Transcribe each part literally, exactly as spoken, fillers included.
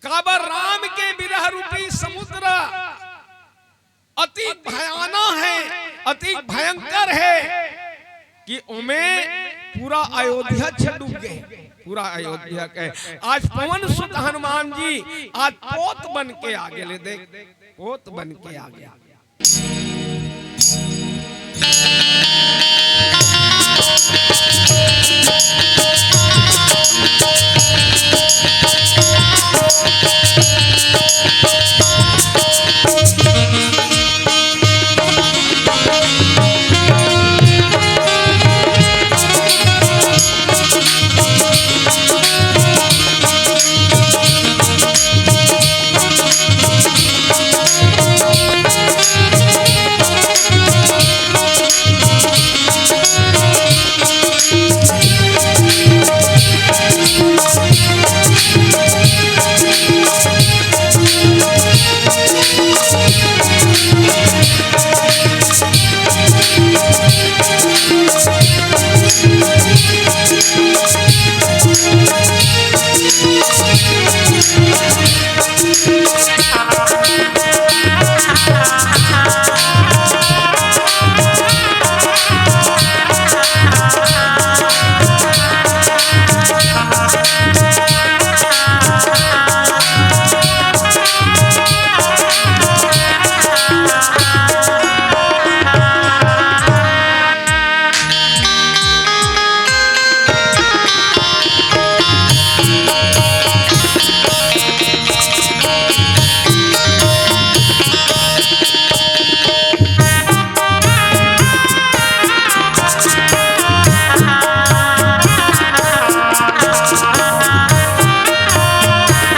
काबर राम के विरह रूपी समुद्र अति भयानक हे, अति भयंकर हे कि ओमे पूरा अयोध्या छ डूब गे, पूरा अयोध्या के। आज पवन सुत हनुमान जी आज पोत बन के आगे ले, देख, पोत बन के आगे।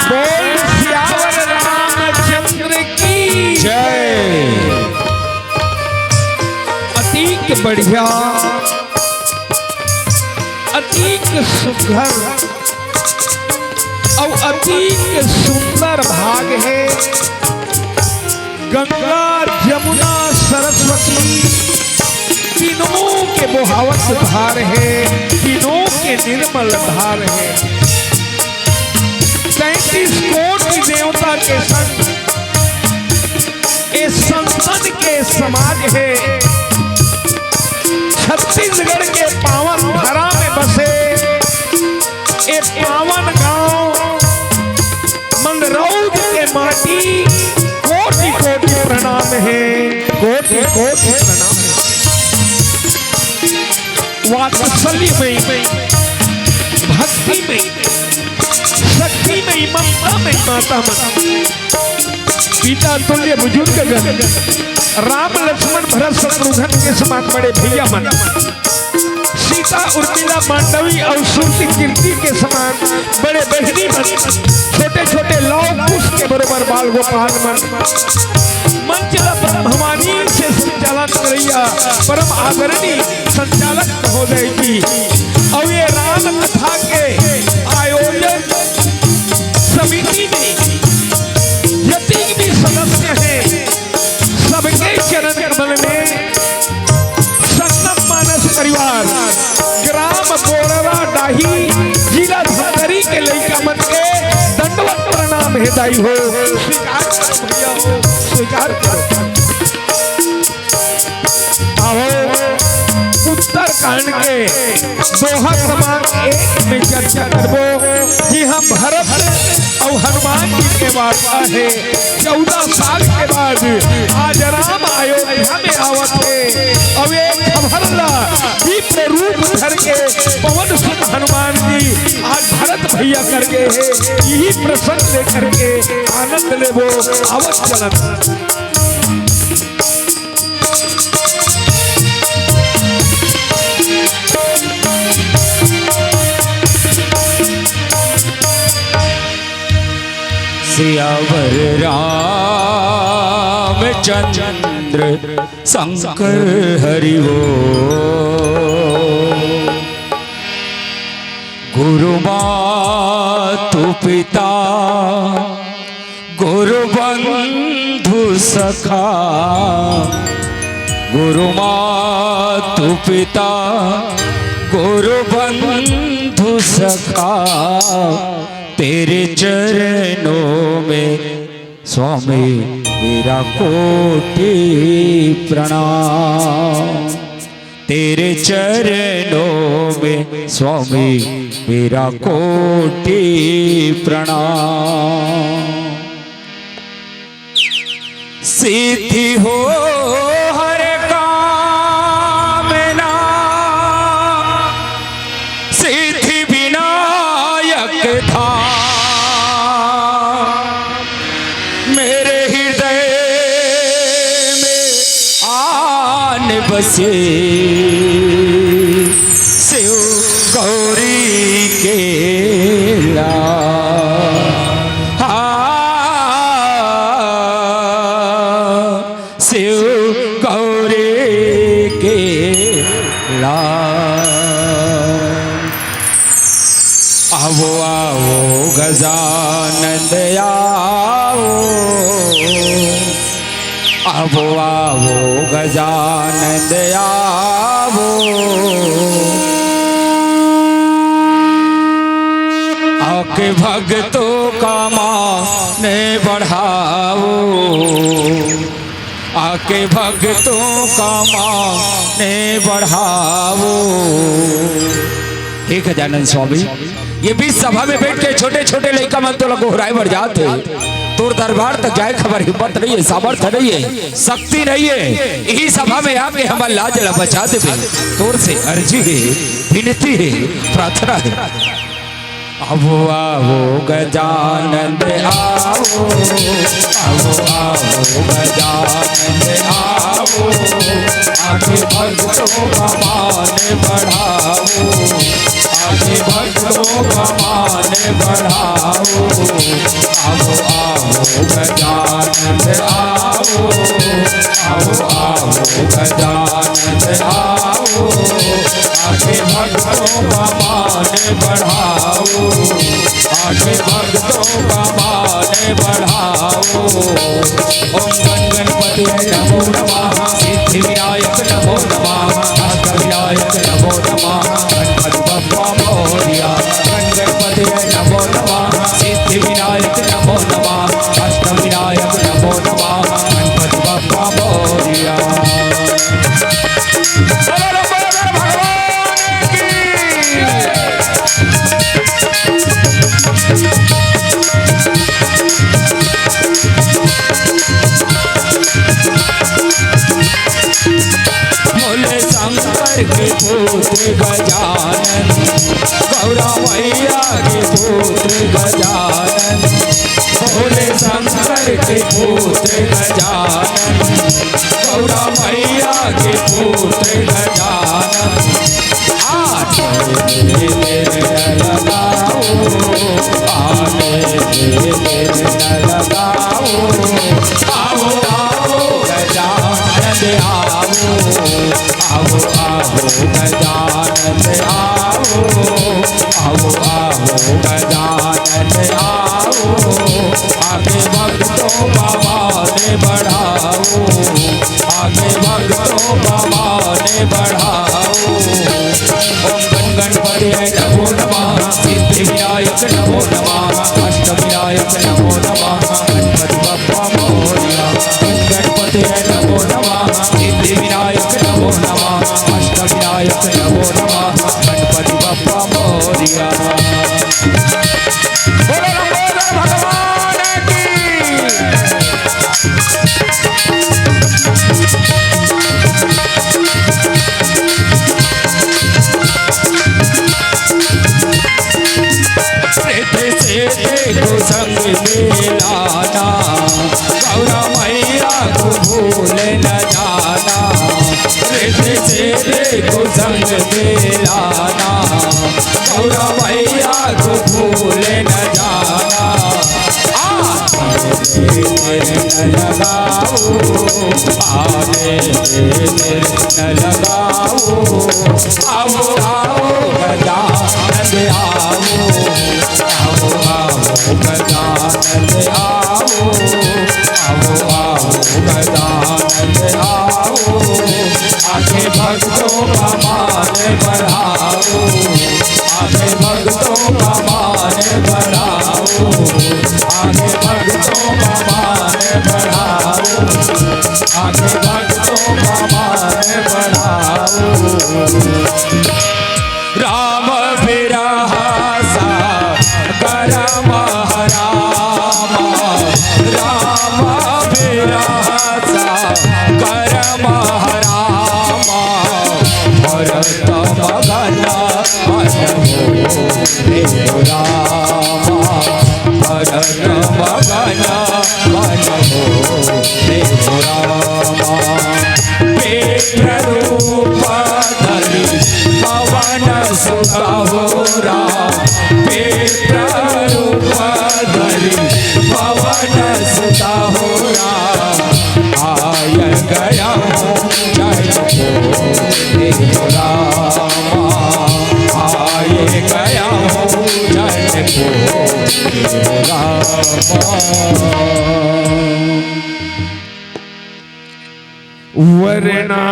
बोल सियावर रामचंद्र की जय। अतिक बढ़िया, अतिक सुघर अउ अतिक सुंदर भाग हे। गंगा, जमुना, सरस्वती तीनों के बोहावत धार हे, तीनों के निर्मल धार हे। तैंतीस कोटि देवता के संग ए संतन के समाज हे। छत्तीसगढ़ के पावन धरा में बसे ए पावन गांव मंदरौद के माटी, कोटि कोटि प्रणाम हे, कोटि कोटि प्रणाम हे। वात्सल्य में, भक्ति में, शक्ति में, ममता में माता मन, पिता तुल्य बुजुर्ग गण, राम लक्ष्मण भरत शत्रुघ्न के समान बड़े भैया मन, सीता उर्मिला मांडवी अउ श्रुति कीर्ति के समान बड़े बहिनी मन, छोटे छोटे लव कुश के बरोबर बाल गोपाल मन, मंच ला ब्रह्मवाणी से संचालन करइया परम आदरणीय संचालक महोदय जी अउ ये राम कथा के आयोजन समिति में जतिक भी सदस्य हे, सबके चरण कमल में संगम मानस परिवार, ग्राम बोड़रा डाही, जिला धमतरी के लइका मन के दंडवत प्रणाम हे दाई हो। स्वीकार करो भैया हो, स्वीकार करो। आहो, उत्तरकांड के दोहा क्रमांक एक में चर्चा करबो कि हम भरत अउ हनुमान जी के वार्ता हे। चौदह साल के बाद आज राम अयोध्या में आवत हे। अउ एक खबर ला विप्र रूप धर के पवन सुत हनुमान जी आज भरत भैया कर गे हे। यही प्रसंग लेकर के आनंद लेबो, आवत चलत। सियावर रामचंद्र शंकर हरि बोल। गुरु मातु पिता गुरु बंधु सखा, गुरु मातु पिता गुरु बंधु सखा, तेरे चरणों में स्वामी मेरा कोटि प्रणाम। तेरे चरणों में स्वामी मेरा कोटि प्रणाम। सिद्धि हो हर कामना, सिद्धि विनायक धाम। मेरे हृदय में आन बसे शिव गौरी के लाल। हाँ, शिव गौरी के लाल। आवो, आवो गजानंद आवो, आवो, आवो गजानंद आवो। आके भक्तों का मान बढ़ाओ, आके भक्तों का मान बढ़ाओ। हे गजानन स्वामी, ये बीच सभा में बैठ के छोटे छोटे लइका मन तोला गोहराए बर जात हे। तोर दरबार तक जाए के हमर हिम्मत नहीं है, सामर्थ नहीं है, शक्ति नहीं है। यही सभा में आके हमर लाज ला बचा देबे। तोर से अर्जी है, विनती है, प्रार्थना है। आवो, आवो गजानंद आवो, आवो, आवो गजानंद आवो। आके भक्तों का मान बढ़ाओ, आके भक्तों का मान बढ़ाओ। आवो, आवो गजानंद आवो, आवो, आवो गजानंद आवो। आके भक्तों का मान बढ़ाओ, आके भक्तों का मान बढ़ाओ। ओम गण गणपति नमो नमः, सिद्धि विनायक नमो नमः, अष्ट विनायक नमो नमः, गणपति बप्पा मोरया। गण गणपति नमो नमः, सिद्धि विनायक नमो नमः, अष्ट विनायक नमो नमः, गणपति बप्पा मोरया। बोलो लंबोदर भगवान की। भोले शंकर के पुत्र गजानन, गौरा मैया के पुत्र गजानन। भोले शंकर के पुत्र गजानन, गौरा मैया के पुत्र गजानन। आने में देर न लगाओ, आने में देर न लगाओ। आओ, आओ गजानन आओ, आओ, आओ गजानन आओ, आओ, आओ गजानन आओ। आके भक्तों का मान बढ़ाओ, आके भक्तों का मान बढ़ाओ। ओम गण गणपति नमो नमः, सिद्धि विनायक नमो नमः, अष्ट विनायक नमो नमः, गणपति बप्पा मोरया। गण गणपति नमो नमः, सिद्धि विनायक नमो नमः, अष्ट विनायक नमो नमः, गणपति बप्पा मोरया। बोलो लंबोदर भगवान की। रिद्धि सिद्धि को संग में लाना, गौरा मैया को भूल न जाना। रिद्धि सिद्धि को संग में लाना, गौरा मैया को भूल न जाना। आने में देर न लगाओ, आने में देर न लगाओ। आओ, आओ गजानन आओ, आओ, आओ गजानन आओ, आओ, आओ गजानन आओ। आके भक्तों का मान बढ़ाओ, आके भक्तों का मान बढ़ाओ। राम बिरह सा करम हराम, राम बिरह सा करम हराम, भरत मगन मन हो रे राम, भरत मगन मन हो रे राम। विप्र रूप धरि पवन सुत हो राम, विप्र रूप धरि पवन सुत हो राम। आय गया हूँ जन को देव रामा, आय गया हूँ जन को देव रामा। वर्णा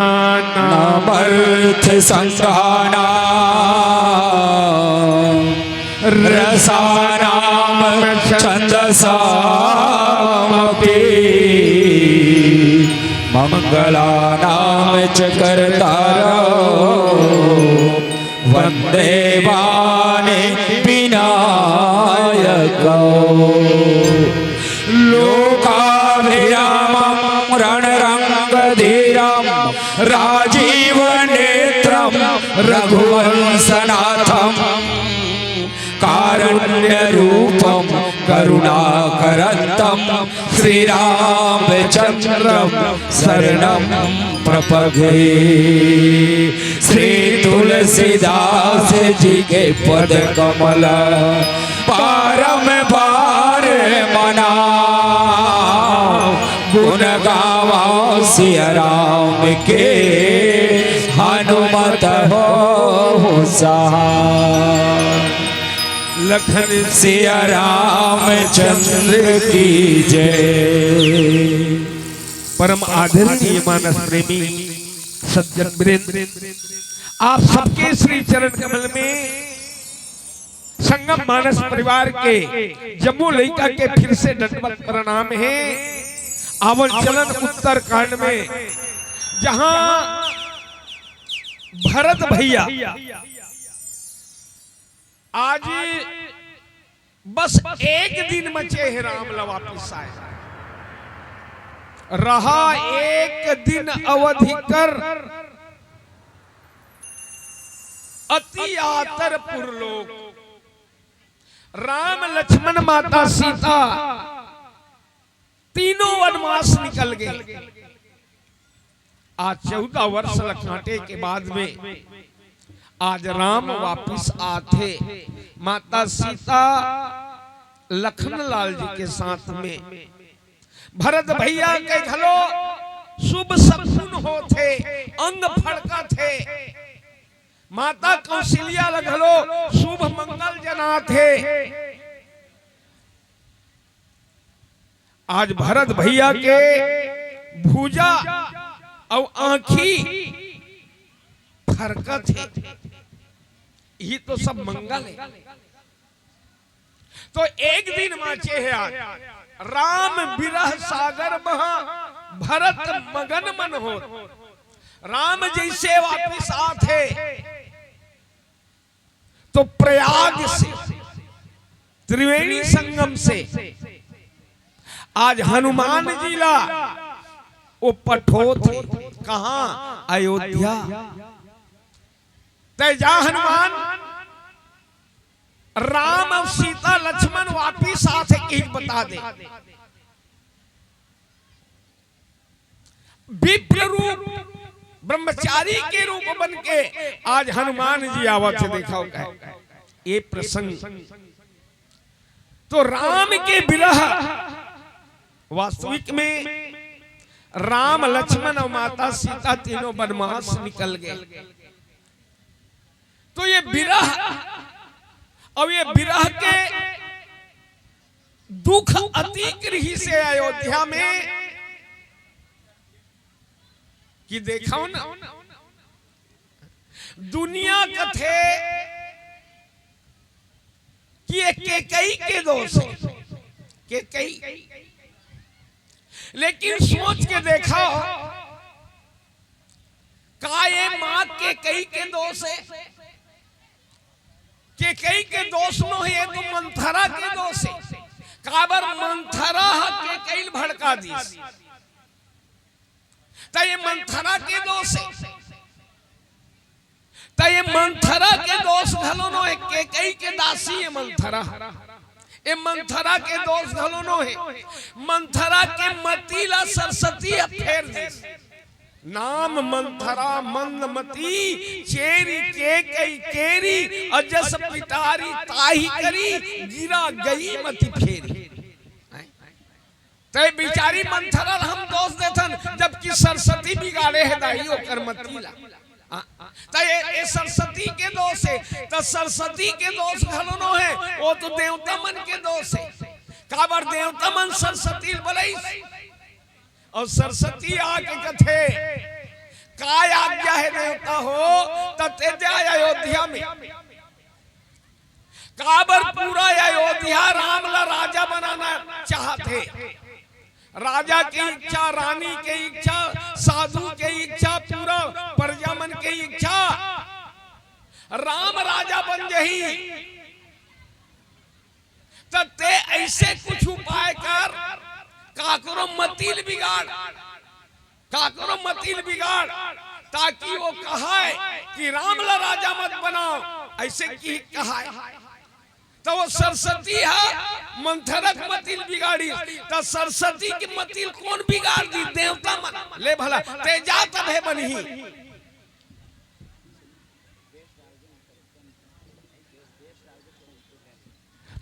नामर्थ संघाना रसानाम छंदसामपि मंगलानाम च कर्तारौ वंदे वाणी विनायकौ। लोकाभिरामं रणरंगधीरं राजीवनेत्रं रघुवंशनाथं कारुण्यरूपं करुणाकरन्तं श्रीरामचंद्रं शरणं प्रपद्ये। श्री तुलसीदास जी के पद कमल बारंबार मना गुण गावा सिया राम के हनुमत हो सहाय। लखन सिया रामचंद्र की जय। परम आदरणीय मानस प्रेमी सज्जन वृंद, आप सबके श्री चरण कमल में संगम मानस परिवार के जम्मो लइका के फिर से दंडवत प्रणाम हे। आवन चलन उत्तरकांड में, जहां भरत भैया आज बस एक दिन बचे हे राम ला वापिस आय, रहा एक दिन अवधि कर अति आतुर पुरलोक। राम लक्ष्मण माता सीता तीनों वनवास निकल गे। आज चौदह वर्ष ल काटे के बाद में आज राम वापिस आथे, माता सीता लखन लाल जी के साथ में। भरत भैया के घलो शुभ सकुन होथे, अंग फड़कथे। माता कौशल्या ल घलो शुभ मंगल जनाथे। आज भरत भैया के भुजा अउ आंखी फरकथे, इही तो सब मंगल हे। तो एक दिन बांचे हे आज। राम बिरह सागर महा भरत मगन मन होत। राम जइसे वापिस आथे तो प्रयाग से, त्रिवेणी संगम से आज हनुमान जी ला ओ पठोथे। कहां? अयोध्या। तैं जा हनुमान, राम अउ सीता लक्ष्मण वापिस आथे कहिके बता दे। विप्र रूप, ब्रह्मचारी के रूप बन के आज हनुमान जी आवत हे। देखव कहे, ए प्रसंग तो राम के बिरह, वास्तविक में राम, लक्ष्मण अउ माता सीता तीनों वनवास निकल गे। तो ये बिरह, अउ ये बिरह के दुख अतीक रहिसे अयोध्या में कि देखव न, दुनिया कथे कि ये केकई के दोष हे, केकई। लेकिन सोच के देखव, का ये माँ केकई के दोष हे? केकई के दोष नो हे, ये तो मंथरा के दोष हे। काबर मंथरा ह केकई ल भड़का दिस। त ये मंथरा के दोष हे। त ये मंथरा के दोष घलो नो हे, केकई के दासी हे मंथरा। ये मंथरा के दोष घलो नो हे। मंथरा के मति ला सरस्वती ह फेर दिस। नाम मंथरा मंद मति, चेरी केकई केरी, अजस पिटारी ताहि करी, गिरा गई मति फेरी। त ये बिचारी मंथरा ल हम दोष देथन, जबकि सरस्वती बिगाड़े हे दाई ओकर मति ला। आ, त ये, ये सरस्वती के दोष हे, त सरस्वती के दोष घलो नो हे, वो तो देवता मन के दोष हे। काबर देवता मन सरस्वती ल बलइस, अउ सरस्वती आके कथे, "का आज्ञा हे देवता हो, त ते जा अयोध्या में।" काबर पूरा अयोध्या राम ला राजा बनाना चाहत हे। राजा के इच्छा, रानी के इच्छा, साधु के इच्छा, पूरा प्रजा मन के इच्छा, राम राजा बन जही। त ते अइसे कुछ उपाय कर, काकरो मति ल बिगाड़, काकरो मति ल बिगाड़, ताकि वो कहय कि राम ला राजा मत बनाव, अइसे कि कहय। त वो सरस्वती ह मंथरा के मति ल बिगाड़ी, त सरस्वती के मति ल कोन बिगाड़ दिस? देवता मन। ले भला, ते जा तभे बनही।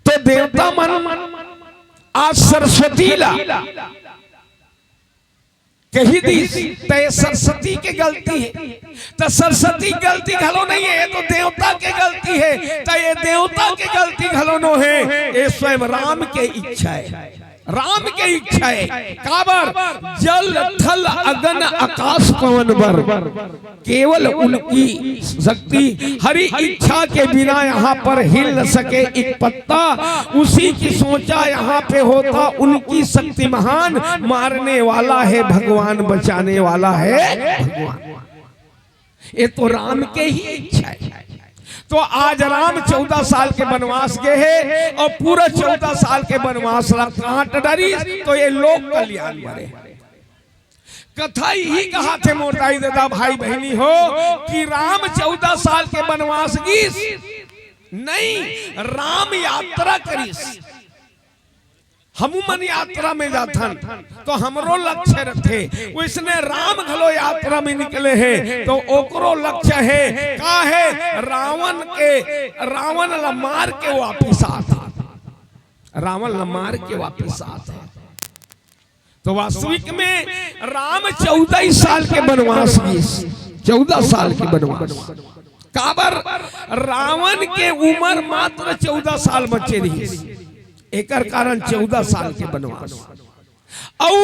त देवता मन आज सरस्वती ला कहि दिस, त ये सरस्वती के गलती हे। त सरस्वती के गलती घलो नइ हे, ये तो देवता के गलती हे। त ये देवता के गलती घलो नो हे, ये स्वयं राम के इच्छा हे। राम के इच्छा हे। काबर? जल थल अगन अकास पवन बर, केवल उनकी शक्ति। हरि इच्छा के बिना यहाँ पर हिल न सके एक पत्ता। उसी की सोचा यहाँ पे होता उनकी शक्ति महान। मारने वाला है भगवान, बचाने वाला है भगवान। ये तो राम के ही इच्छा हे। तो आज राम चौदह साल के बनवास गे हे अउ पूरा चौदह साल के बनवास ला काट डरिस, तो ये लोक कल्याण बर हे। कथा इही कहत हे मोर दाई ददा भाई बहिनी हो कि राम चौदह साल के बनवास गिस, नहीं, राम यात्रा करिस। हमू मन यात्रा में जाथन तो हमरो लक्ष्य रथे, वइसने राम घलो यात्रा में निकले हे तो ओकरो लक्ष्य हे, का हे? रावण के, रावण ला मार के वापिस आत हे, रावण ला मार के वापिस आत हे। तो वास्तविक में राम चौदह साल के बनवास गिस, चौदह साल के बनवास। काबर? रावण के उमर मात्र चौदह साल बचे रहिस, एकर कारण चौदह साल के बनवास। अउ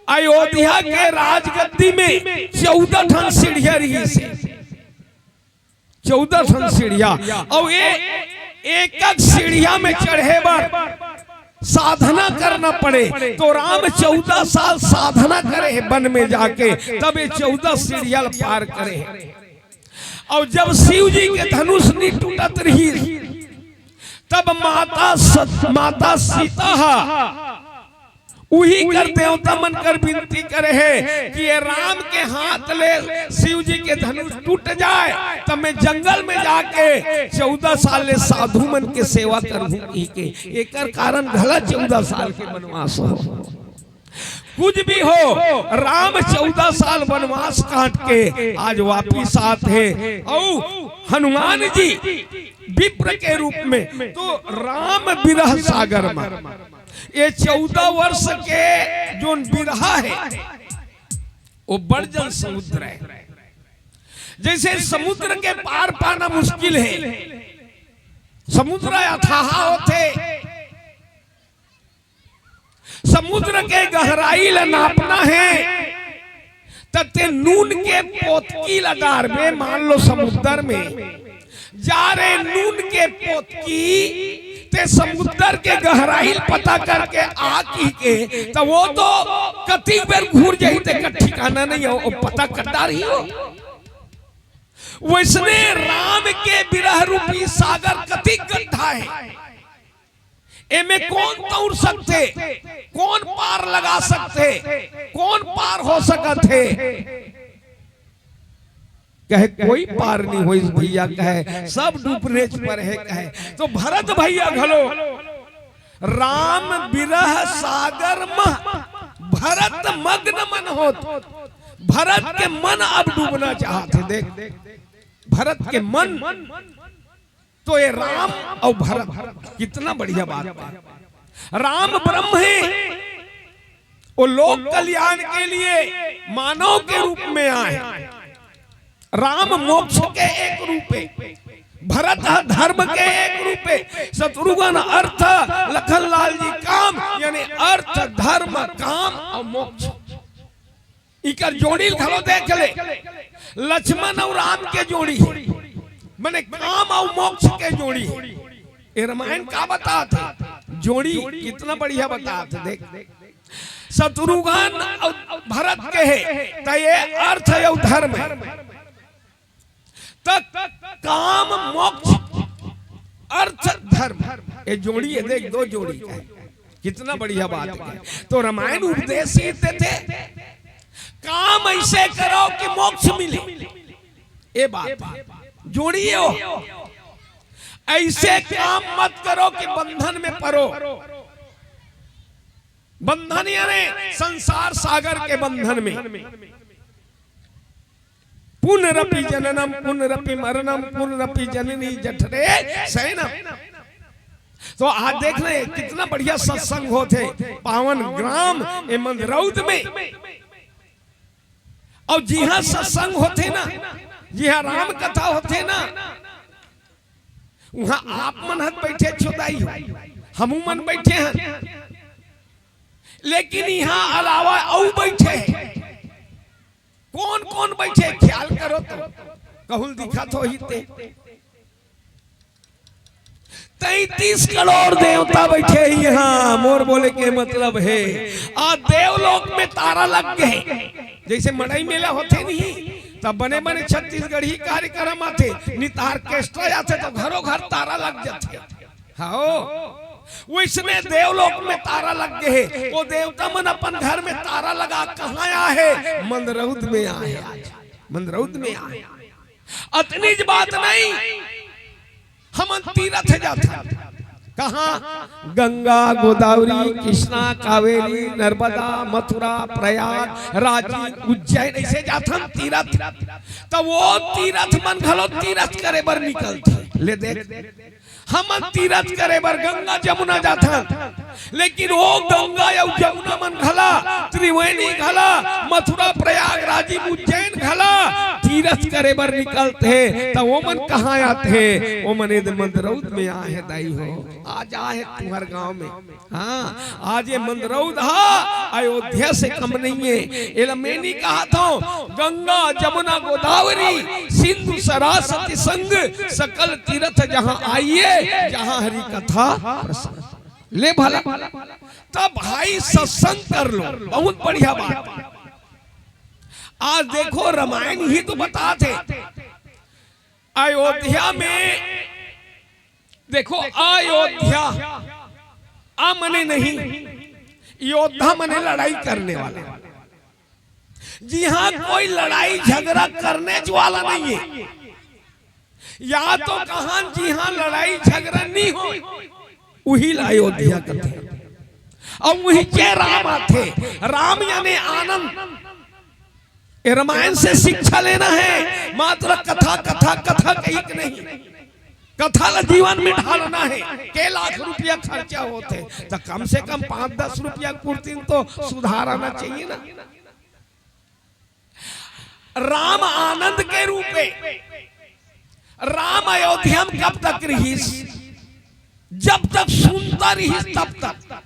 अयोध्या के राजगद्दी में चौदह ठन सीढ़िया रहिस हे, चौदह ठन सीढ़िया, अउ ये एक एक सीढ़िया में चढ़े बर साधना करना पड़े। तो राम चौदह साल साधना करे हे वन में जाके, तब ये चौदह सीढ़िया ल पार करे हे। अउ जब शिव जी के धनुष नइ टूटत रहिस, तब माता सत-, माता सीता ह उही कर देवता मन कर विनती करे हे कि ये राम के हाथ ले शिव जी के धनुष टूट जाए, तब मैं जंगल में जाके चौदह साल ले साधु मन के सेवा करहूं कहिके। एकर कारण घला चौदह साल के बनवास हो। कुछ भी हो, राम चौदह साल बनवास काट के आज वापिस आत हे। अउ हनुमान जी विप्र के रूप में, तो राम बिरह सागर म ये चौदह वर्ष के जोन बिरहा हे, वो बड़ जन समुद्र हे। जइसे समुद्र के पार पाना मुश्किल हे, समुद्र अथाह होथे, समुद्र के गहराई ल नापना हे, त ते नून के पोतकी ल डारबे, मान लो समुद्र में, जा रे नून के पोतकी, ते समुद्र के गहराई ल पता करके आ कहिके, त वो तो कतिक बेर घुर जाही, तेकर ठिकाना नहीं हो, वो पता कर डारही हो। वइसने राम के बिरह रूपी सागर कतिक गड्ढा हे, एमे कोन तउर सकथे, कोन पार लगा सकथे, कोन पार हो सकत हे। कहे कोई पार नहीं होइस भैया, कहे सब डूबनेच पर हे, कहे तो भरत भैया घलो राम बिरह सागर मह भरत मग्न मन होत, भरत के मन अब डूबना चाहत हे। देख, भरत के मन तो ये राम अउ भरत, कितना बढ़िया बात हे। राम ब्रह्म हे, वो लोक कल्याण के लिए मानव के रूप में आए। राम मोक्ष के एक रूप हे, भरत ह धर्म के एक रूप हे, शत्रुघ्न अर्थ, लखन लाल जी काम, यानी अर्थ, धर्म, काम अउ मोक्ष। इकर जोड़ी ल घलो देख ले, लक्ष्मण अउ राम के जोड़ी हे, मने काम अउ मोक्ष के जोड़ी हे। ये रामायण का बतात हे? जोड़ी कितना बढ़िया बतात हे। देख, शत्रुघ्न अउ भरत के हे, त ये अर्थ अउ धर्म हे। त काम, मोक्ष, अर्थ, धर्म, ये जोड़ी हे। देख, दो जोड़ी का हे, कितना बढ़िया बात हे। तो रामायण उपदेश ही देथे, काम अइसे करो कि मोक्ष मिले, ये बात हे। जोड़ी हे वो, अइसे काम मत करो कि बंधन में परो। बंधन यानी संसार सागर के बंधन में। पुनरपि जननम पुनरपि मरणम पुनरपि जननी जठरे शयनम। तो आज देख ले, कितना बढ़िया सत्संग होथे पावन ग्राम ए मंदरौद में। अउ जिहां सत्संग होथे ना, जिहां राम कथा होथे ना, उहां आप मन हत बइठे छो दाई हो, हमू मन बइठे हन, लेकिन इहां अलावा अउ बइठे हे। कोन कोन बइठे, ख्याल करो तो, कहूं ल दिखत होही ते। तैंतीस करोड़ देवता बइठे हे इहां। मोर बोले के मतलब हे, आ देवलोक में तारा लग गे हे। जइसे मड़ई मेला होथे नहीं, तब बने बने छत्तीसगढ़ी कार्यक्रम आथे, नहीं त orchestra आथे, त घरो घर तारा लग जाथे। हव, वइसने देवलोक में तारा लग गे हे। वो देवता मन अपन घर में तारा लगा कहां आए हे? मंदरौद में आए हे। आज मंदरौद में आए हे। अतनीच बात नहीं, हमन तीरथ जाथन। कहां? गंगा, गोदावरी, कृष्णा, कावेरी, नर्मदा, मथुरा, प्रयाग, रांची, उज्जैन, अइसे जाथन तीरथ। त वो तीरथ मन घलो तीरथ करे बर निकलथे। ले देख, हमन तीरथ करे बर गंगा जमुना जाथन, लेकिन वो गंगा अउ जमुना मन घला, त्रिवेणी घला, मथुरा, प्रयागराज, उज्जैन घला तीरथ करे बर निकलथे, त वो मन कहां आथे? वो मन एदे मंदरौद में आए हे दाई हो। आज आए हे तुंहर गांव में। हां, आज ये मंदरौद हा अयोध्या से कम नहीं हे। एला मैं नहीं कहत हंव, गंगा, जमुना, गोदावरी, सिंधु, सरस्वती संग सकल तीरथ जहां आइए, जहां हरि कथा प्रसंग। ले भला, तब भाई सत्संग कर लो, बहुत बढ़िया बात। आज देखो, रामायण ही तो बतात हे। अयोध्या में देखो, अयोध्या, अ मने नहीं, योद्धा मने लड़ाई करने वाला। जिहां कोई लड़ाई झगरा करनेच वाला नहीं हे, या तो कहां जिहां लड़ाई झगरा नहीं हो, उही ला अयोध्या कथे। अउ उहींचे राम आथे। राम यानी आनंद। ए रामायण से शिक्षा लेना हे, मात्र कथा, कथा, कथा कहिके नहीं। कथा ला जीवन में ढालना हे। के लाख रुपया खर्चा होथे, त कम से कम पांच दस रुपया कुर्ती तो सुधार आना चाहिए ना। राम आनंद के रूप में। राम अयोध्या में कब तक रिहिस? जब तक सुनता रिहिस तब तक।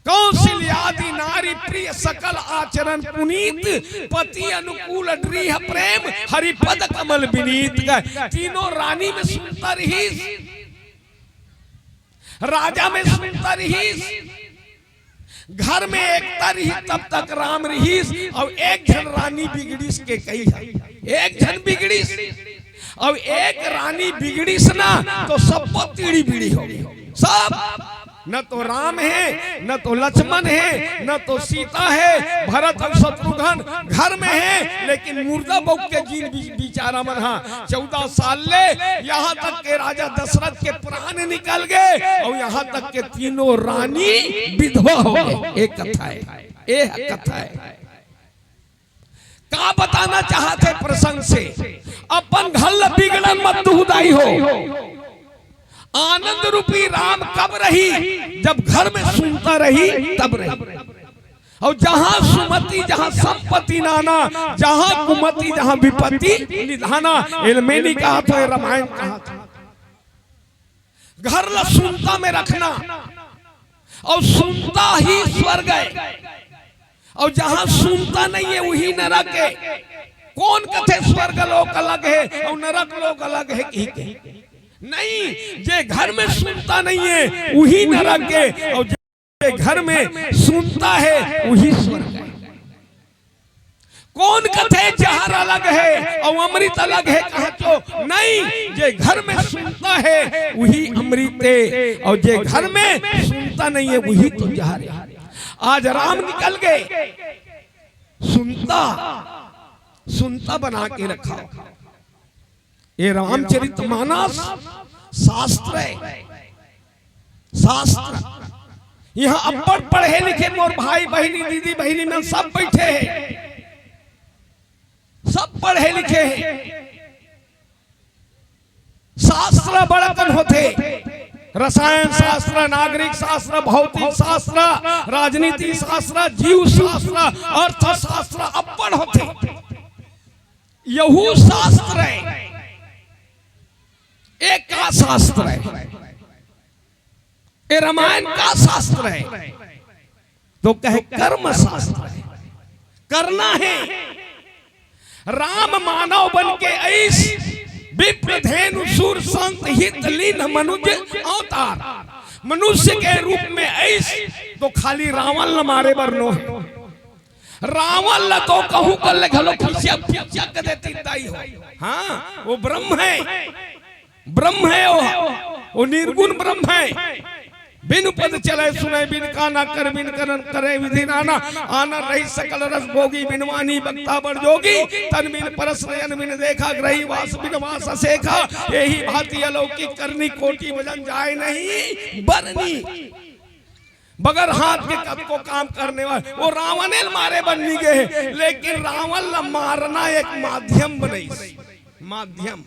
कौशल्यादि नारी प्रिय सकल आचरण पुनीत, पति अनुकूल दृढ़ प्रेम हरि पद कमल विनीत। तीनों रानी में सुनता रिहिस। राजा में सुनता रिहिस, घर में एकता रिहिस, तब तक राम रिहिस। अउ एक झन रानी बिगड़िस के कही है, एक झन बिगड़िस, अउ एक रानी बिगड़िस ना, तो सब तीड़ी बीड़ी हो गई। सब, न तो राम है, न तो लक्ष्मण है, न तो सीता है, भरत अउ शत्रुघ्न घर में है, लेकिन मुर्दा बउक के जीन बि-, बिचारा मन हा चौदह साल ले, यहाँ तक के राजा दशरथ के प्राण निकल गए अउ यहाँ तक के तीनों रानी विधवा हो गए। एक कथा है, ए कथा है। का बताना चाहत हे प्रसंग से? अपन घर ल बिगड़न मत दुहु दाई हो। आनंद रूपी राम कब रही? जब घर में सुनता रही, तब रही। अउ जहाँ सुमति, जहाँ संपत्ति नाना, जहाँ कुमति, जहाँ विपत्ति निधाना। एल में नहीं कहा था, रामायण कहा था। घर ल सुनता में रखना, अउ सुनता ही स्वर्ग है, अउ जहाँ सुनता नहीं है, वही नरक है। कौन कथे स्वर्ग लोक अलग है अउ नरक लोक अलग है, कही के? नहीं, जे घर में सुनता नहीं है, वही नरक है, अउ जे घर में सुनता है, वही स्वर्ग है। कौन कथे जहर अलग है अउ अमृत अलग है, कहा तो नहीं, जे घर में सुनता है, वही अमृत है, अउ जे घर में सुनता नहीं है, वही तो जहर है। आज राम निकल गए, सुनता, सुनता बना के रखा। ये रामचरित मानस शास्त्र है, शास्त्र। यहाँ अब्बड़ पढ़े लिखे मोर भाई बहिनी, दीदी बहिनी मन सब बैठे हैं, सब पढ़े लिखे हैं। शास्त्र बड़कन होथे, रसायन शास्त्र, नागरिक शास्त्र, भौतिक शास्त्र, राजनीति शास्त्र, जीव शास्त्र, अर्थशास्त्र अब्बड़ होथे। यहू शास्त्र है। ए का शास्त्र है? ए रामायण का शास्त्र है? तो कहे कर्म शास्त्र है, करना है। राम मानव बन के ऐस विप्र धेनु सुर संत हित लीन मनुज अवतार। मनुष्य के रूप में ऐस तो खाली रावण ल मारे बर नो है। रावण ल तो कहूं कर ले घलो खिसिया खिसिया कर देती दाई हो। हाँ, वो ब्रह्म है, ब्रह्म है वो, वो निर्गुण ब्रह्म है। बिनु पद चले सुने बिन काना, कर बिन करन करे विधि नाना। आनर रहित सकल रस भोगी, बिन वानी वक्ता बड़ जोगी। तन बिन परस नयन बिन देखा, ग्रही वास बिन वास असेखा। यही भांति अलौकिक करनी, कोटि भजन जाय नहीं बरनी। बगर हाथ के कतको काम करने वाले, वो रावणे ल मारे बर नी गे हे, लेकिन रावण ल मारना एक माध्यम बनइस, माध्यम।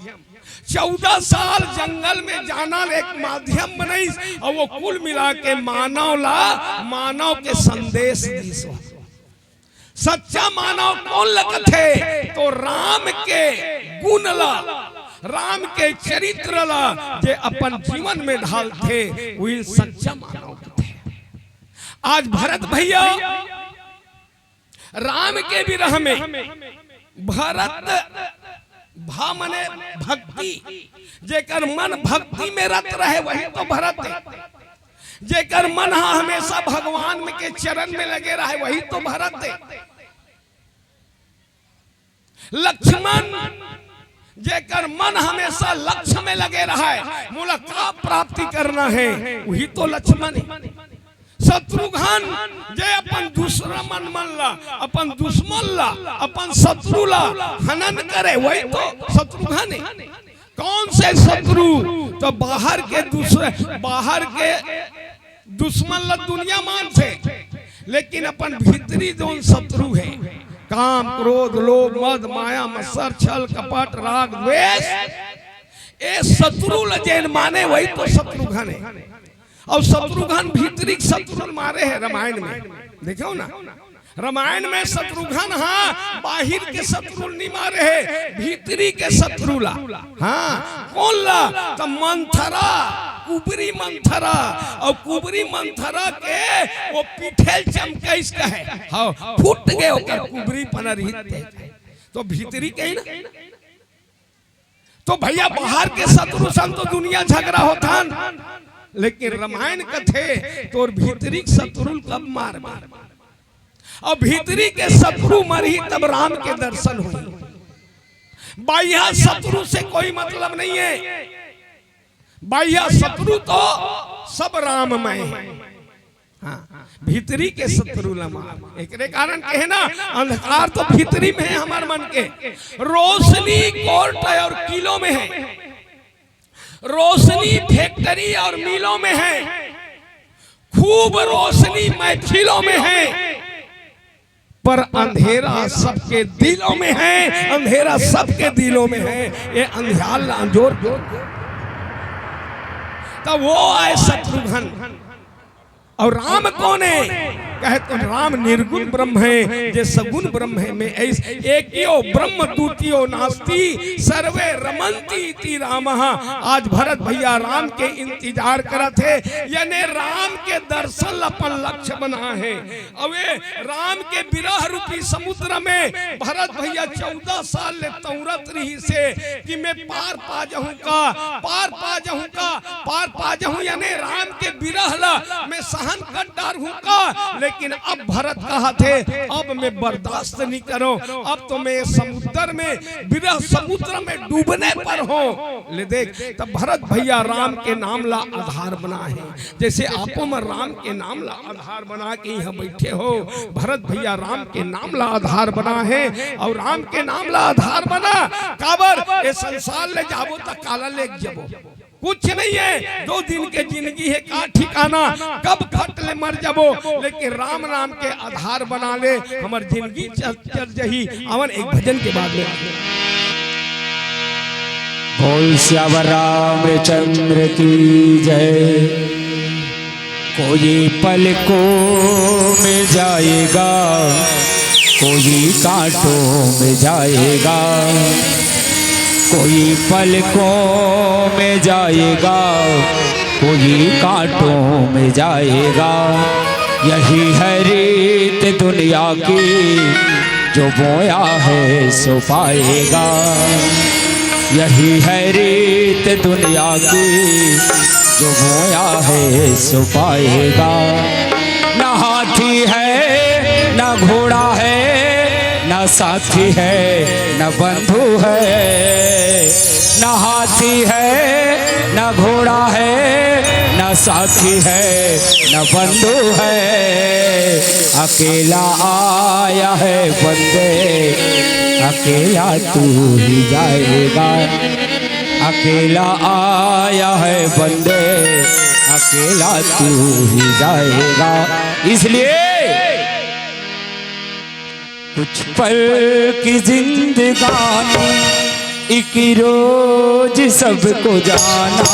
चौदह साल जंगल में जाना ल एक माध्यम बनइस, अउ वो कुल मिला के मानव ला, मानव के संदेश दिस। सच्चा मानव कोन ल कथे? तो राम के गुण ला, राम के चरित्र ला जे अपन जीवन में ढालथे, वही सच्चा मानव कथे। आज भरत भैया राम के विरह में, भरत भा मने भक्ति, जेकर मन भक्ति में रत रहे, वही तो भरत है। जेकर मन ह हमेशा भगवान में के चरण में लगे रहे, वही तो भरत है। लक्ष्मण, जेकर मन हमेशा लक्ष्य में लगे रहे, मोला का प्राप्ति करना है, वही तो लक्ष्मण है। शत्रुघ्न, जे अपन दुश्मन मन ला, अपन दुश्मन ला, अपन शत्रु ला हनन करे, वही तो शत्रुघ्न है। कौन से शत्रु? तो बाहर के दूसरे, बाहर के दुश्मन ला दुनिया मानथे, लेकिन अपन भीतरी जोन शत्रु हे, काम, क्रोध, लोभ, मद, माया, मत्सर, छल, कपट, राग, द्वेष, ए शत्रु ला जेन माने, वही तो शत्रुघ्न हे। अउ शत्रुघ्न भीतरी के शत्रु ल मारे हे रामायण में, देखेव ना, रामायण में शत्रुघ्न हा बाहिर के शत्रु ल नी मारे हे, भीतरी के शत्रु ला। हाँ, कोन ला? त मंथरा, कुबरी मंथरा। अउ कुबरी मंथरा के वो पीठे ल चमकइस कहे, हाँ, फूट गे ओकर कुबरी पना रहित ते। तो भीतरी के ही ना। तो भैया, बाहर के शत्रु संग तो दुनिया झगड़ा होथन, लेकिन रामायण कथे तोर भीतरी के शत्रु ल कब मारबे? अउ भीतरी के शत्रु मरही तब राम के दर्शन होही। बाह्य शत्रु से कोई मतलब नहीं है, बाह्य शत्रु तो सब राममय है। हाँ, भीतरी के शत्रु ल मार। एकरे कारण कहे ना, अंधकार तो भीतरी में है हमर मन के। रोशनी कोर्ट और किलों में है, रोशनी फैक्ट्री और मिलों में है, खूब रोशनी महफिलों में है, पर अंधेरा सबके दिलों में है, अंधेरा सबके दिलों में है। ये अंधियार ला अंजोर कर। त वो आय शत्रुघ्न। अउ राम कोन हे? कहे त राम निर्गुण ब्रह्म हे, जे सगुण ब्रह्म हे। में ऐस एकियो ब्रह्म द्वितीयो नास्ति, सर्वे रमन्ति इति रामः। आज भरत भैया राम के इंतजार करत हे, याने राम के दर्शन ल अपन लक्ष्य बना हे। अउ ए राम के विरह रूपी समुद्र में भरत भैया चौदह साल ले तौरत रहिस हे कि में पार पा जाहूं का, पार पा जाहूं का, पार पा जाहूं, याने राम के विरह ला में सहन कर डारहूं का। लेकिन अब भरत कहत हे, अब में बर्दाश्त नहीं करों, अब तो में समुद्र में, विरह समुद्र में डूबने पर हों। ले देख, तब भरत भैया राम के नाम ला आधार बना हे। जैसे आपो मन राम के नाम ला आधार बना के इहाँ बैठे हो, भरत भैया राम के नाम ला आधार बना हे, अउ राम के नाम ला आधार बना। काबर? ए संसार ले जाबो त काला लेके जाबो, कुछ नहीं है। दो दिन के जिंदगी हे, का ठिकाना कब फट ले मर जाबो, लेकिन राम नाम के आधार बना ले, हमर जिंदगी चल, चल जही। आवन एक भजन के बाद में। बोल सियावर रामचंद्र की जय। कोई पलकों में जाएगा, कोई कांटों में जाएगा, कोई पलकों में जाएगा, कोई कांटों में जाएगा। यही है रीत दुनिया की, जो बोया है सो पाएगा। यही है रीत दुनिया की, जो बोया है सो पाएगा। न हाथी है, न घोड़ा है, न साथी है, न बंधु है। न हाथी है, न घोड़ा है, न साथी है, न बंधु है। अकेला आया है बंदे, अकेला तू ही जाएगा। अकेला आया है बंदे, अकेला तू ही जाएगा। इसलिए कुछ पल की जिंदगानी, एक रोज सबको जाना।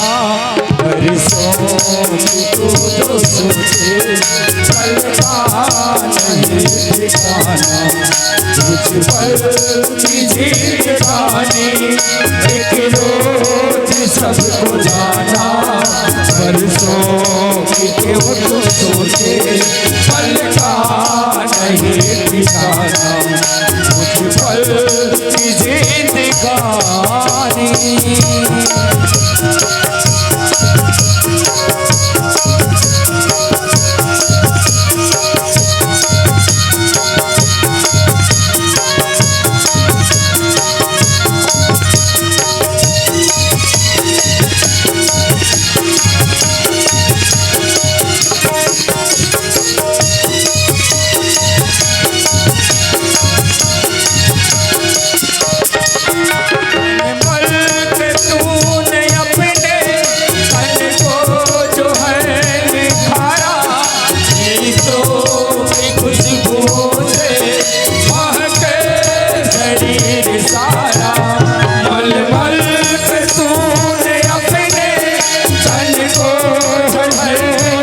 बरसों की तू जो सोचे, पल का नहीं ठिकाना। कुछ पल की जिंदगानी, एक रोज सबको जाना। बरसों की क्यों तू सोचे, पल का नहीं ठिकाना। कुछ पल की जिंदगानी। मल पे तूने अपने तन को जो है निखारा, गीतों की खुशबू से महके शरीर सारा। मलमल पे तूने अपने तन को है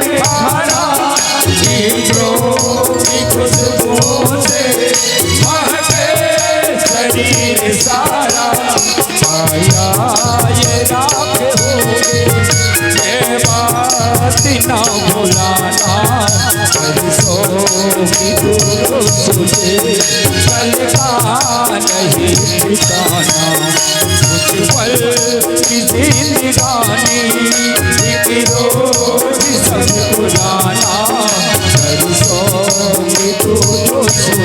निखारा, गीतों की खुशबू से महके शरीर सारा। आया ये रात होगे, ये बात ना भुलाना। बरसों की दूर तुझे, कल का नहीं ठिकाना। कुछ पल की जिंदगानी, एक रोज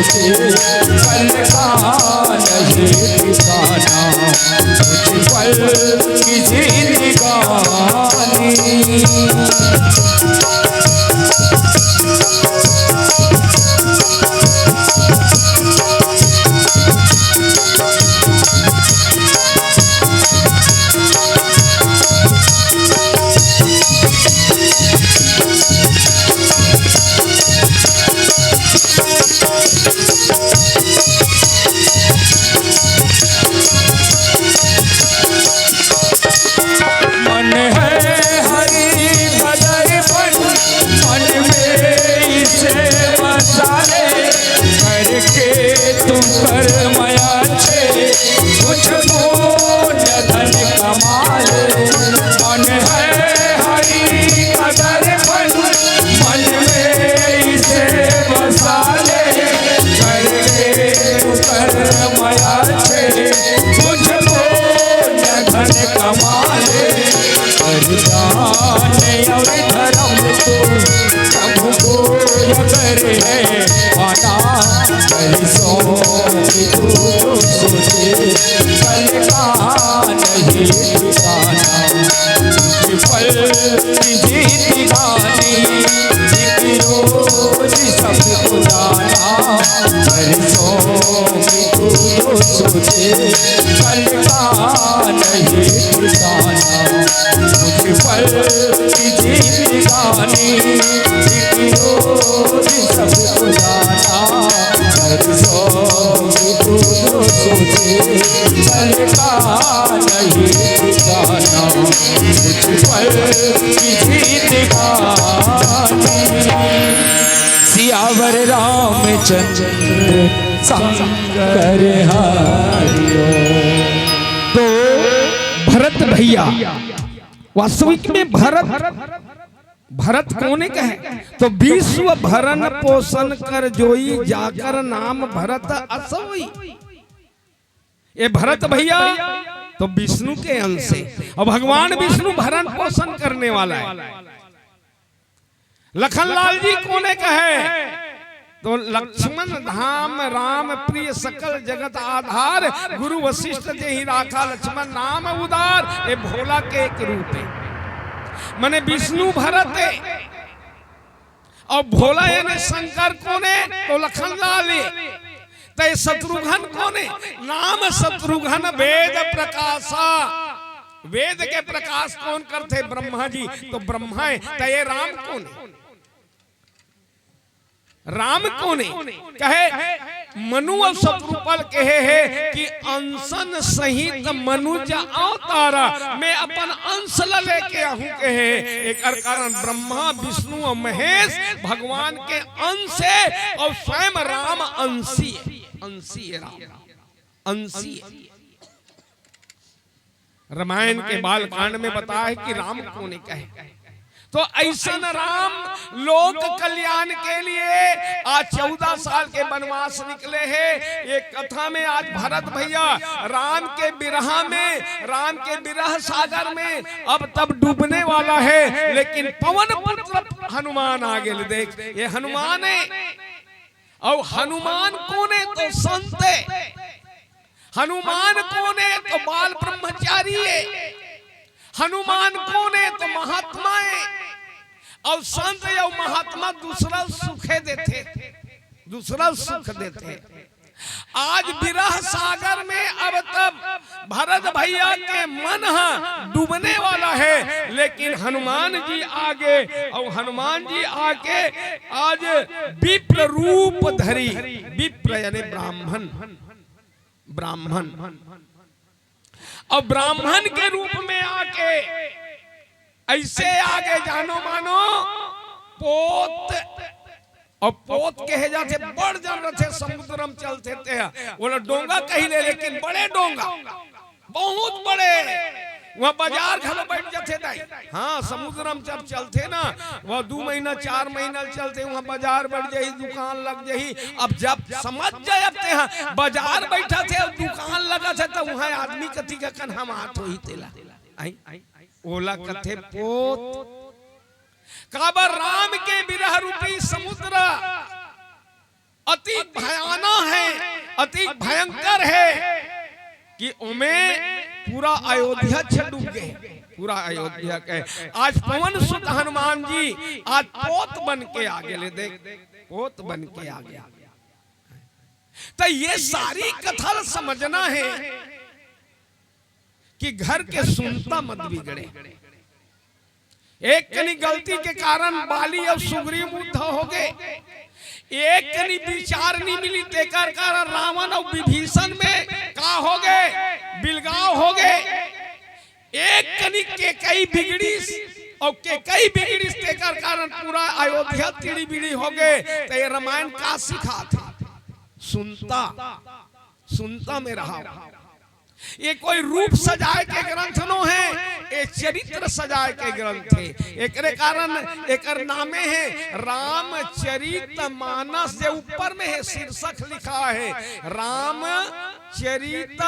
पल का नहीं ठिकाना, मुझ पल की जिंदगानी। मन है हरि भजन मन, मन में इसे बसा ले, करके तू कर्म अच्छे, कुछ पुण्य धन कमा ले। मन है हरि का दर्पण, मन में इसे बसा ले, करके तू कर्म अच्छे, कुछ पुण्य धन कमा ले। वरदान और धर्म को सबको अगर है पाना, बरसों की तू सोचे, कल का नहीं ठिकाना। पल की जिंदगानी, एक रोज सबको जाना। बरसों की तू सोचे, कल का नहीं ठिकाना। मुझ पल की जिंदगानी, एक रोज सबको जाना। बरसों की तू सोचे, कल का नहीं ठिकाना। मुझ पल की जिंदगानी। सियावर रामचंद्र शंकर हरिओ। तो भरत भैया, वास्तविक में भरत, भरत कोने कहे? तो विश्व भरण पोषण कर जोई, जाकर नाम भरत अस होई। ये भरत भैया तो विष्णु के अंश है, और भगवान विष्णु भरण पोषण करने वाला है। लखनलाल जी कोने कहे? तो लक्ष्मण धाम राम प्रिय सकल जगत आधार, गुरु वशिष्ठ जेहि राखा लक्ष्मण नाम उदार। ये भोला के एक रूप है, माने विष्णु भरत है। और भोला यानी शंकर कोने? तो लखनलाल है। तो ये शत्रुघ्न कोने? नाम शत्रुघ्न वेद प्रकाशा। वेद के प्रकाश कौन करथे? ब्रह्मा जी। तो ब्रह्मा है। तो ये राम कोने? राम कोने? कहे मनु अउ शतरुपल कहे हे कि अंसन सहित मनुज अवतारा, मैं अपन अंश ल लेके आहूं कहे। एकर कारण ब्रह्मा, विष्णु अउ महेश भगवान के अंश हे अउ स्वयं राम अंशी हे, अंशी हे राम, अंशी हे। रामायण के बालकांड में बताय हे कि राम कोने कहे। तो अइसन राम लोक कल्याण के लिए आज चौदह साल के वनवास निकले हे। ये कथा में आज भरत भैया राम के विरह में, राम के विरह सागर में अब तब डूबने वाला हे, लेकिन पवन पुत्र हनुमान आगे ले। देख, ये हनुमान हे। अउ हनुमान कोने? तो संत हे। हनुमान कोने? तो बाल ब्रह्मचारी हे। हनुमान कोने? तो महात्मा हे। अउ संत अउ महात्मा दूसरा सुख देथे, दूसरा सुख देथे। आज विरह सागर में अब तब भरत भैया के मन ह डूबने वाला हे, लेकिन हनुमान जी आगे, अउ हनुमान जी आके आज विप्र रूप धरी, विप्र यानी ब्राह्मण, ब्राह्मण, अउ ब्राह्मण के रूप में आके अइसे आगे जानो मानो पोत, अउ पोत कहे जाथे बड़ जन रथे, समुद्र म चलथे ते ह, ओला डोंगा कहि ले, लेकिन बड़े डोंगा, बहुत बड़े। उहां बाजार घलो बइठ जाथे दाई। हां, समुद्र म जब चलथे ना, वो दू महीना, चार महीना चलथे, उहां बाजार बइठ जाही, दुकान लग जाही। अब जब समझ जाय, अब ते ह बाजार बइठथे अउ दुकान लगथे, त उहां आदमी कति कन हमात होही तेला। आई, ओला कथे पोत। काबर राम के विरह रूपी समुद्र अति भयानक अति भयंकर हे कि ओमे पूरा अयोध्या छ डूब गे। पूरा अयोध्या के आज पवन सुत हनुमान जी आज पोत बन के आगे ले देख, पोत बन के आगे। त ये सारी कथा ल समझना हे कि घर के सुनता मत बिगड़े। एक कनी गलती के कारण बाली अउ सुग्रीव युद्ध होगे। एक कनी विचार नी मिली, तेकर कारण रावण अउ विभीषण में का होगे, बिलगाव होगे। एक कनी केकई बिगड़िस अउ केकई बिगड़िस, तेकर कारण पूरा अयोध्या तिड़ी बिड़ी होगे। त ये रामायण का सिखाथे? सुनता, सुनता में रहा। ये कोई रूप सजाय के ग्रंथ नो हे, ये चरित्र सजाय के ग्रंथ हे। एकरे कारण एकर नामे हे रामचरित मानस, जे ऊपर में हे, शीर्षक लिखा हे रामचरित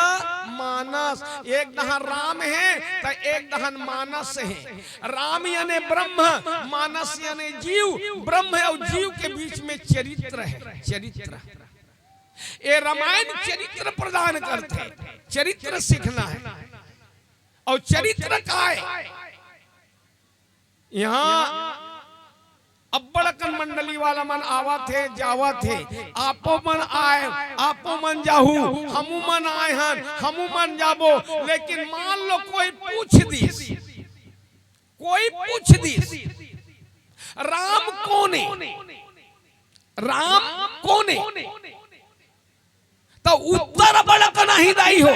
मानस। एक दहन राम हे त एक दहन मानस हे। राम याने ब्रह्म, मानस याने जीव। ब्रह्म अउ जीव के बीच में चरित्र हे, चरित्र। ये रामायण चरित्र प्रदान करथे, चरित्र सीखना हे। अउ चरित्र काय? इहाँ अब्बड़ अकन मंडली वाला मन आवत हे, जावत हे। आपो मन आय, आपो मन जाहू, हमू मन आय हन, हमू मन जाबो। लेकिन मान लो कोई पूछ दिस, कोई पूछ दिस, "राम कोन ए? राम कोन ए?" त उत्तर अब्बड़ अकन आही दाई हो।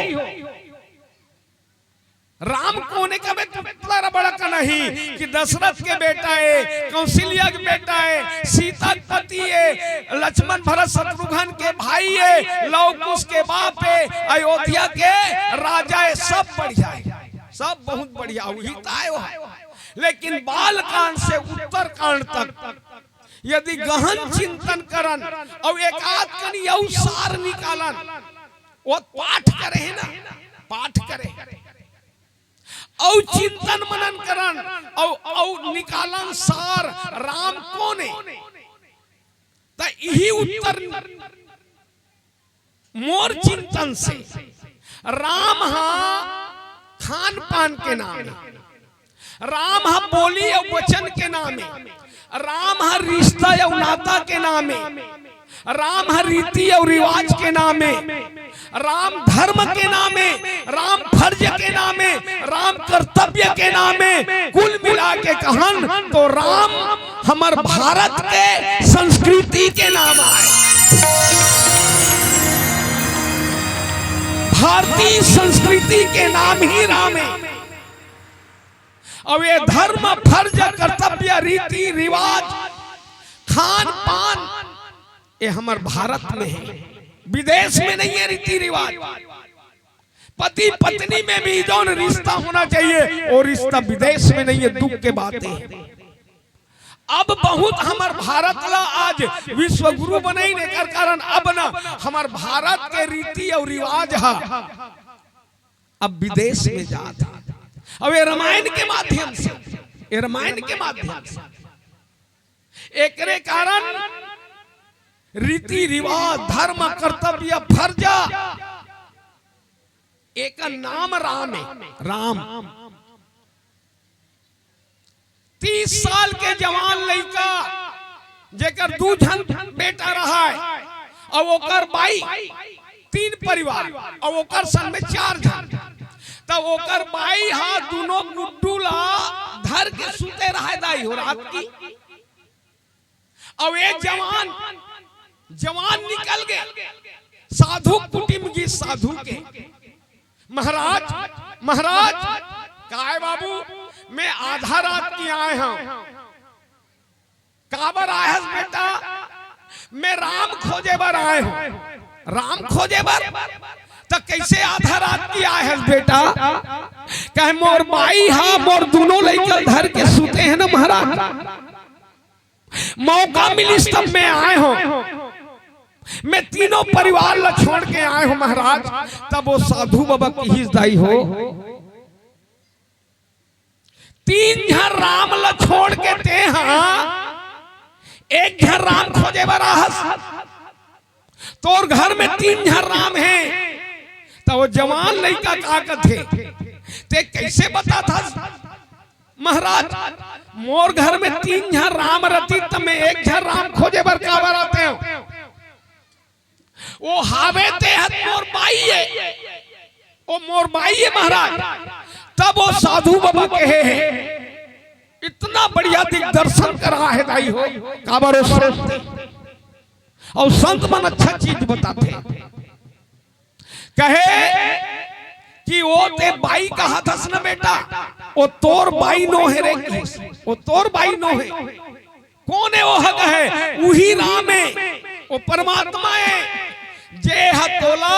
राम कोन ए कबे त उत्तर अब्बड़ अकन आही कि दशरथ के बेटा ए, कौशल्या के बेटा ए, सीता के पति ए, लक्ष्मण भरत शत्रुघ्न के भाई ए, लव कुश के बाप ए, अयोध्या के राजा ए, सब बढ़िया हे, सब बहुत बढ़िया, उही त आय हो। लेकिन बाल कांड से उत्तर कांड तक यदि गहन चिंतन करन अउ एक आध कनी अउ सार निकालन, वो पाठ करे हे ना, पाठ करे अउ चिंतन मनन करन अउ, अउ निकालन सार राम कोन ए, त इही उत्तर मोर चिंतन से। राम हा खान पान के नाम ए, राम हा बोली अउ वचन के नाम ए, राम हा रिश्ता अउ नाता के नाम ए, राम हा रीति अउ रिवाज के नाम ए, राम धर्म के नाम ए, राम फर्ज के नाम ए, राम कर्तव्य के नाम ए। कुल मिला के कहन तो राम हमर भारत के संस्कृति के नाम आय। भारतीय संस्कृति के नाम ही राम ए। अउ ये धर्म, फर्ज, कर्तव्य, रीति, रिवाज, खान पान, ये हमर भारत में हे, विदेश में नहीं हे रीति रिवाज। पति पत्नी में भी जौन रिश्ता होना चाहिए, वो रिश्ता विदेश में नहीं हे, दुख के बात हे। अब बहुत हमर भारत ला आज विश्व गुरु बनइन, एकर कारण अब ना हमर भारत के रीति अउ रिवाज हा अब विदेश में जात हे। अब ये रामायण के माध्यम से, ये रामायण के माध्यम से एकरे कारण रीति रिवाज, धर्म, कर्तव्य, फर्ज, एकर नाम राम हे, राम। तीस साल के जवान लइका, जेकर दू झन बेटा रहय, अउ ओकर बाई, तीन परिवार, अउ ओकर संग में चार झन। त ओकर बाई हा दूनों गुड्डू ला धर के सुते रहय दाई हो रात की। अउ एक जवान, जवान निकल गे, साधु कुटिम गिस साधु के, "महाराज, महाराज, काय बाबू, मैं आधा रात की आय हंव।" "काबर आय हस बेटा?" "मैं राम खोजे बर आय हंव।" "राम खोजे बर? त कइसे आधा रात की आय हस बेटा?" कहे, "मोर बाई हा मोर दूनों लइका धर के सुते हे ना महाराज, मौका मिलिस तब मैं आय हंव, मैं तीनों परिवार ला छोड़ के आय हंव महाराज।" तब वो साधु बाबा किहिस, "दाई हो, तीन झन राम ला छोड़ के तेंहा एक झन राम खोजे बर आहस, तोर घर में तीन झन राम हे। त वो जवान लइका का कथे, "ते कइसे बताथस महाराज? मोर घर में तीन झन राम रहितिस त मैं एक झन राम खोजे बर काबर आतेंव?" "ओ हावे, ते ह मोर बाई ए, ओ मोर बाई ए महाराज।" तब वो साधु बाबा कहे हे, इतना बढ़िया दिग्दर्शन करा हे दाई हो, काबर ओ संत, अउ संत मन अच्छा चीज बताथे। कहे कि "ओ ते बाई कहत हस न बेटा, ओ तोर बाई नो हे रे," कहिस, "ओ तोर बाई नो हे।" "कोन ए ओ ह?" कहे, "उही राम ए, ओ परमात्मा ए, जे ह तोला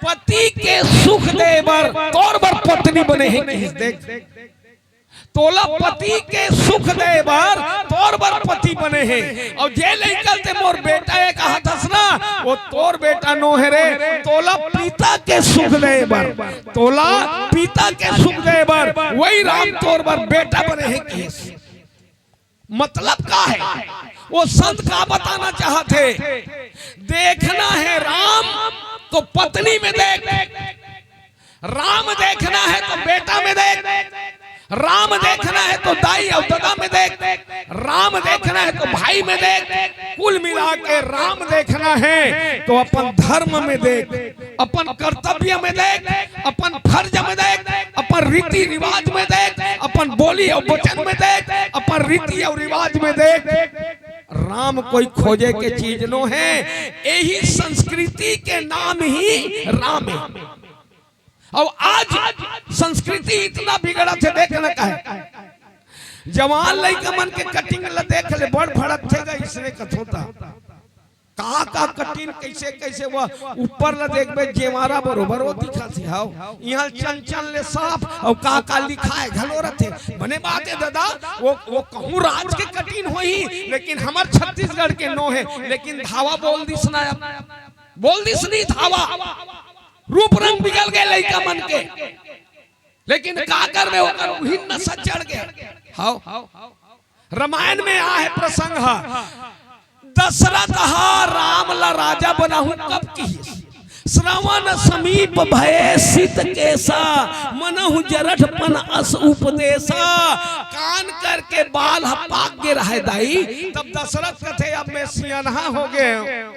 पति के सुख दे बर तोर बर पत्नी बने हे," कहिस। देख, तोला पति के सुख दे बर तोर बर पति बने हे। अउ जे लइका ल ते मोर बेटा ए कहत हस ना, ओ तोर बेटा नो हे रे, तोला पिता के सुख दे बर, तोला पिता के सुख दे बर वही राम तोर बर बेटा बने हे, कहिस। मतलब का हे? वो संत का बताना चाहत हे? देखना हे राम तो पत्नी में देख, राम देखना हे तो बेटा में देख, राम देखना हे तो दाई अउ ददा में देख, राम देखना हे तो भाई में देख, कुल मिला के राम देखना हे तो अपन धर्म में देख, अपन कर्तव्य में देख, अपन फर्ज में देख, अपन रीति रिवाज में देख, अपन बोली अउ वचन में देख, अपन रीति अउ रिवाज में देख। राम कोई खोजे के चीज नो हे, एही संस्कृति के नाम ही राम हे। अउ आज संस्कृति इतना बिगड़त हे, देख न कहे। जवान लइका मन के cutting ल देख ले, बड़ भड़कथे गा, इसने कथों त। का का cutting, कइसे कइसे वो ऊपर ल देखबे, जेवारा बरोबर वो दिखत हे, हव। इहाँ चन चन ले साफ, अउ का का लिखाय घलो रथे। बने बात हे ददा, वो, वो कहूँ राज के cutting होही, लेकिन हमर छत्तीसगढ़ के नो हे। लेकिन धावा बोल दिस ना, अब बोल दिस नहीं धावा। रूप रंग बिगड़ गे लइका मन के, लेकिन का करबे, ओकर उही नशा चढ़ गे। हव, रामायण में आहे प्रसंग ह, दशरथ ह राम ला राजा बनाहूं कब किहिस? श्रवण समीप भये सित केसा, मनहु जरठ पन अस उपदेसा। कान कर के बाल ह पाक गे रहय दाई, तब दशरथ कथे, "अब मैं सियानहा हो गे हंव,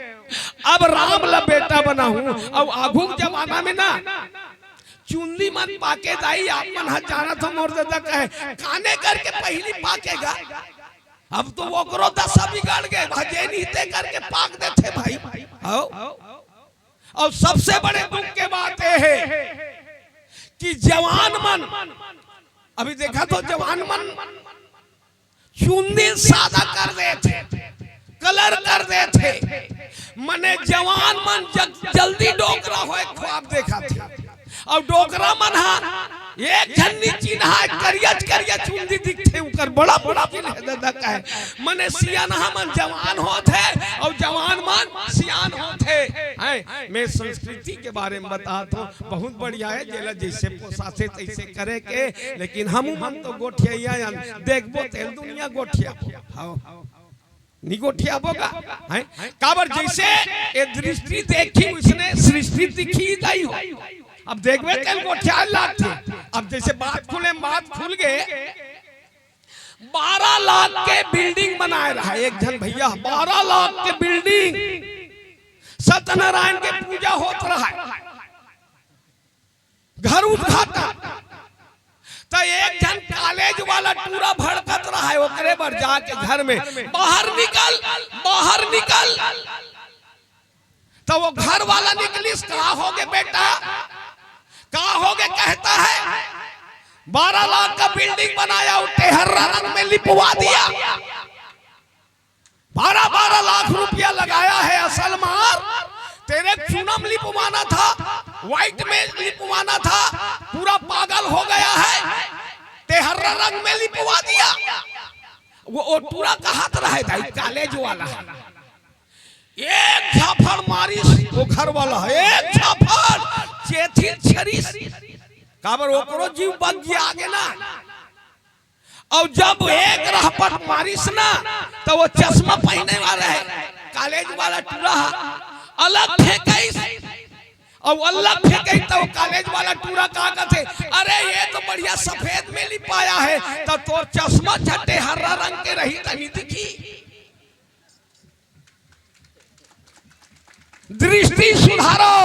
अब राम ला बेटा बनाहूं।" अउ आघू के जमाना में ना, चुंदी मन पाके दाई, आप मन ह जानत हो मोर ददा कहे, काने करके पहिली पाके गा। अब तो ओकरो दशा बिगड़ गे, भजे नीते करके पाक देथे भाई। हव? अउ सबसे बड़े दुख के बात ये हे कि जवान मन, अभी देखा तो जवान मन चुंदी सादा कर देथे, colour कर देथे, मने जवान मन ज-, जल्दी डोकरा होय ख्वाब देखथे। अउ डोकरा मन ह एक झन नी चिन्हा, करियच करिया चुंदी दिखथे, उकर बड़ा मुश्किल हे ददा कहे। मने सियानहा मन जवान होथे अउ जवान मन सियान होथे। हैं, मैं संस्कृति के बारे में बतात हंव, बहुत बढ़िया हे, जेला जइसे पोसाथे तइसे करे के, लेकिन हमू मन तो गोठियाइया अन, देखबो तेल दुनिया गोठिया। हव। नी गोठियाबो का? हैं? काबर जइसे ए दृष्टि देखही, वइसने सृष्टि दिखही दाई हो। अब देखबे तेल गोठियाय लागथे। अब जइसे बात खुले, बात खुल गे, बारह लाख के building बनाय रहय एक झन भइया, बारह लाख के building, सत्यनारायण के पूजा होत रहय। घर उद्घाटन। त एक झन college वाला टूरा भड़कत रहय, ओकरे बर जाके घर में, "बाहर निकल, बाहर निकल।" त वो घर वाला निकलिस, "का होगे बेटा, का होगे?" कहता है, "बारह लाख का building बनाया, वो टेहर्रा रंग में लिपवा दिया।" बारह बारह लाख रुपया लगाया है असल मार, तेरे चूनम लिपवाना था, white में लिपवाना था, पूरा पागल हो गया है, टेहर्रा रंग में लिपवा दिया। वो, वो टूरा कहत रहय दाई, college वाला ह। एक झापड़ मारिस वो घर वाला ह, एक झापड़ चेथी छरिस। काबर ओकरो जीव बच गे आगे ना। अउ जब एक रहपट मारिस ना, त वो चश्मा पहिने वाला हे, college वाला टूरा ह। अलग फेंकइस, अउ अलग फेंकइस त वो कॉलेज वाला टूरा का कथे, "अरे, ये तो बढ़िया सफेद में लिपाया है, त तोर चश्मा झट्टे हरा रंग के रही त नहीं दिखी।" दृष्टि सुधारो,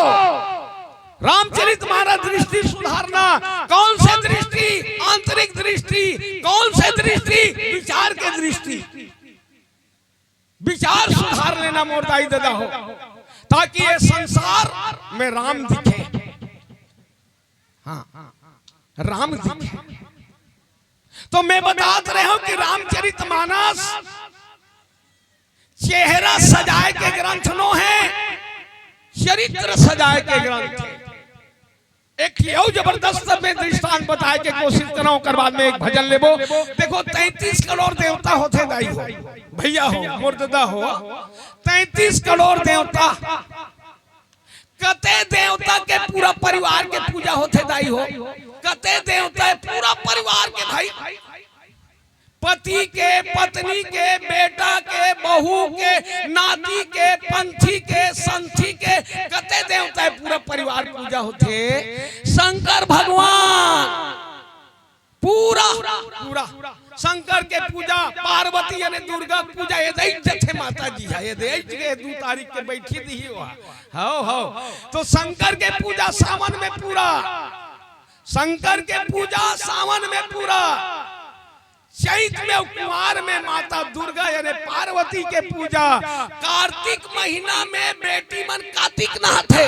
रामचरित मानस दृष्टि सुधारना। कौन से दृष्टि? आंतरिक दृष्टि। कौन से दृष्टि? विचार के दृष्टि। विचार सुधार लेना मोर दाई ददा हो, ताकि ये संसार में राम दिखे। हाँ, राम दिखे। तो मैं बतात रहे हूं कि रामचरित मानस चेहरा सजाए के ग्रंथ नो है, चरित्र सजाए के ग्रंथ है। एक अउ जबरदस्त मैं दृष्टांत बताए के कोशिश करहूं, ओकर बाद में एक भजन लेबो। देखो, तैंतीस करोड़ देवता होथे दाई हो, भैया हो, मोर ददा हो, तैंतीस करोड़ देवता, कते देवता के पूरा परिवार के पूजा होथे दाई हो, कते देवता पूरा परिवार के भाई, पति के, पत्नी के, बेटा के, बहू के, नाती के, पंथी के, संथी के, कते देवता है पूरा परिवार पूजा होथे। शंकर भगवान पूरा, पूरा शंकर के पूजा, पार्वती यानी दुर्गा पूजा, ये दई जथे माता जी है, ये दई के दू तारीख के बैठी दी हुआ। हो, हो। तो शंकर के पूजा सावन में पूरा, शंकर के पूजा सावन में पूरा, चैत में अउ कुंवार में माता दुर्गा यानी पार्वती के पूजा। कार्तिक महीना में बेटी मन कातिक नहाथे,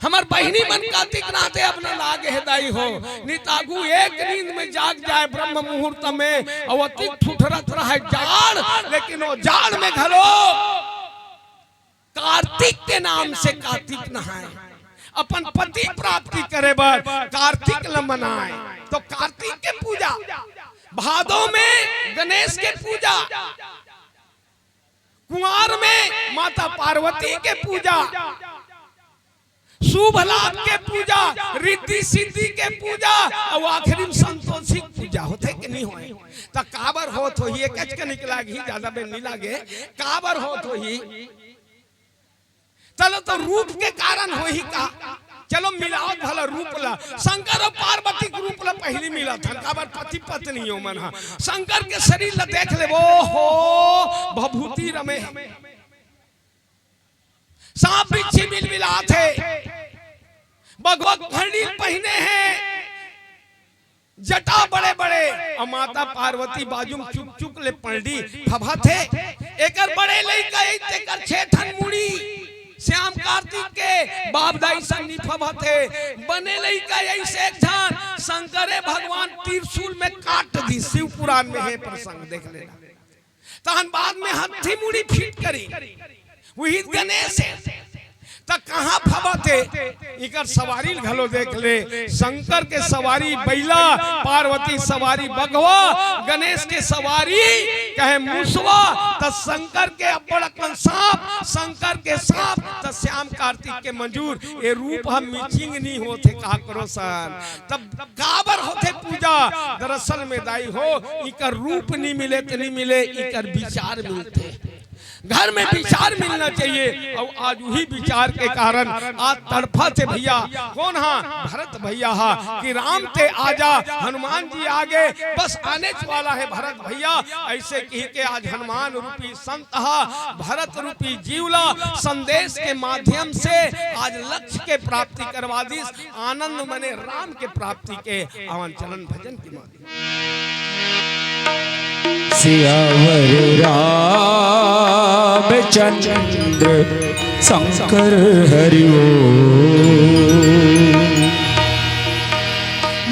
हमर बहिनी मन कातिक नहाथे, अब न लागे हे दाई हो। नितागू एक नींद में जाग जाए ब्रह्म मुहूर्त में, अउ अतिक ठुठरत रहे जाड़, लेकिन वो जाड़ में घलो कार्तिक के नाम से कातिक नहाए, अपन पति प्राप्ति करे बर कार्तिक ल मनाए। तो कार्तिक के पूजा, भादो में गणेश के पूजा, कुंवार में माता पार्वती के पूजा, शुभ लाभ के पूजा, रिद्धि सिद्धि के पूजा, अउ आखिरी में संतोषी के पूजा होथे कि नहीं होय? त काबर होत होही? एकच के निकला ही, ज्यादा बेर नहीं लागे। काबर होत होही? चलो, तो रूप के कारण होही का? चलो, मिलाओ भला रूप ला, शंकर अउ पार्वती के रूप ला पहिली मिलाथन, काबर पति पत्नी हो मन हा। शंकर के शरीर ला देख लेबो, हो, भभूति रमे हे, सांप बिच्छी मिलमिलात हे, बघवा के फरनी पहिने हे, जटा बड़े बड़े, अउ माता पार्वती बाजू में चुक चुक ले पंडी फभाथे। एकर बड़े लइका ए, तेकर छे ठन मुड़ी, श्याम कार्तिक के बाप दाई संग नी फभाथे। बने लइका ए से एक झन शंकरे भगवान त्रिशूल में काट दी, शिव पुराण में हे प्रसंग, देख लेना। तहन बाद में हत्थी मुड़ी फिट करी, उही गणेश हे। त कहाँ फबत हे? इकर सवारी ल घलो देख ले। शंकर के सवारी बइला, पार्वती सवारी बघवा, गणेश के सवारी कहे मुसवा। त शंकर के अब्बड़ अकन सांप, शंकर के सांप, त श्याम कार्तिक के मंजूर। ए रूप ह मिचिंग नी होथे, का करो सन? तब काबर होथे पूजा? दरअसल में दाई हो, इकर रूप नी मिले त नी मिले, इकर विचार मिलथे। घर में विचार मिलना चाहिए, अउ आज उही विचार के कारण आज तड़फत हे भैया। कोन हा? भरत भैया हा कि राम ते आजा, हनुमान जी आगे, बस आनेच वाला हे भरत भैया। अइसे कहिके आज हनुमान रूपी संत हा भरत रूपी जीव ला संदेश के माध्यम से आज लक्ष्य के प्राप्ति करवा दिस। आनंद मने राम के प्राप्ति के। आवन चलन भजन के माध्यम। सियावर रामचंद्र शंकर हरि ओम।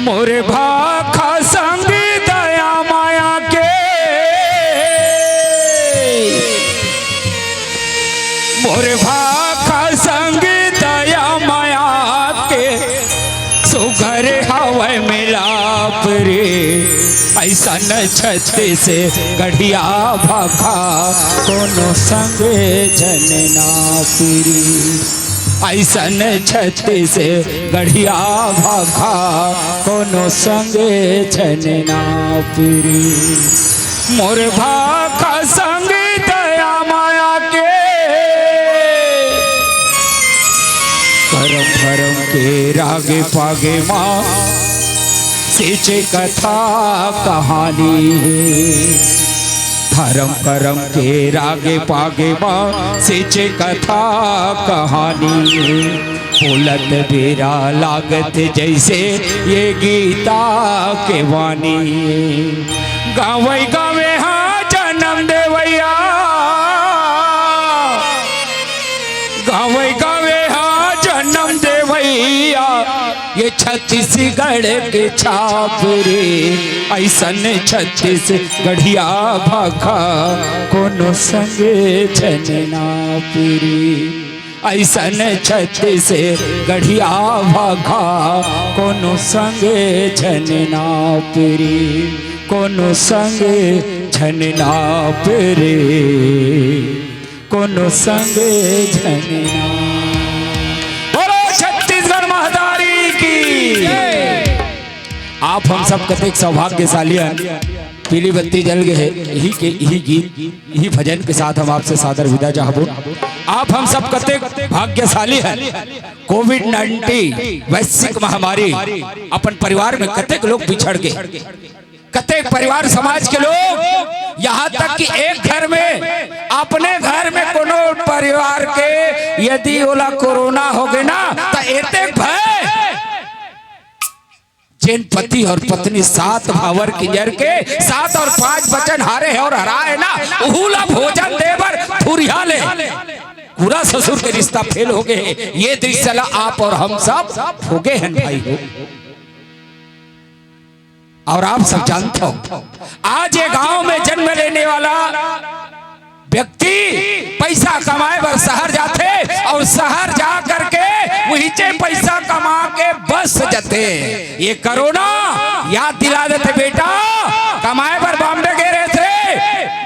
मोर भाखा संग दया माया के, मोर भाखा संग दया माया के, सुघर हवय मिलाप रे। अइसन छत्तीसगढ़िया भाखा कोनो संग झन नाप रे। अइसन छत्तीसगढ़िया भाखा कोनो संग झन नाप रे। मोर भाखा संग दया माया के, धरम करम के रागे पागे मा सिचे कथा कहानी हे। धरम करम के रागे पागे मा सिचे कथा कहानी हे। बोलत बेरा लागत जैसे ये गीता के वानी। गावई गावे हा जनम देवैया, गावई गावे हा जनम देवैया, ये छत्तीसगढ़ के छाप रे। ऐसन छत्तीसगढ़िया भाखा कोनो संगे झन नाप रे। ऐसन छत्तीसगढ़िया भाखा कोनो संगे झन नाप रे, कोनो संगे झन नाप रे, कोनो संगे झन नाप। बोलो छत्तीसगढ़ महतारी की। आप हम सब कतेक सौभाग्यशाली हन, पीली बत्ती जल गे हे, इही के, इही गीत, इही भजन के साथ हम आपसे सादर विदा चाहबो। आप हम सब कतेक भाग्यशाली हन। कोविड नाइन्टीन वैश्विक महामारी अपन परिवार में कतेक लोग बिछड़ गे, कतेक परिवार समाज के लोग, यहाँ तक कि एक घर में, अपने घर में कोनो परिवार के यदि ओला कोरोना हो गे ना, त एतेक भय जेन पति और पत्नी सात भावर किंजर के सात और पांच बचन हारे हे और हराए ना, उहू ला भोजन दे बर थुरिया ले। पूरा ससुर के रिश्ता फेल हो गे हे। ये दृश्य ला आप और हम सब भोगे हन भाई हो। और आप सब जानत हो, आज ये गांव में जन्म लेने वाला व्यक्ति पैसा कमाए बर शहर जाथे और शहर जा करके वहींचे पैसा कमा के बस जाथे। ये कोरोना याद दिला देथे, बेटा, कमाए बर बॉम्बे गे रहे थे,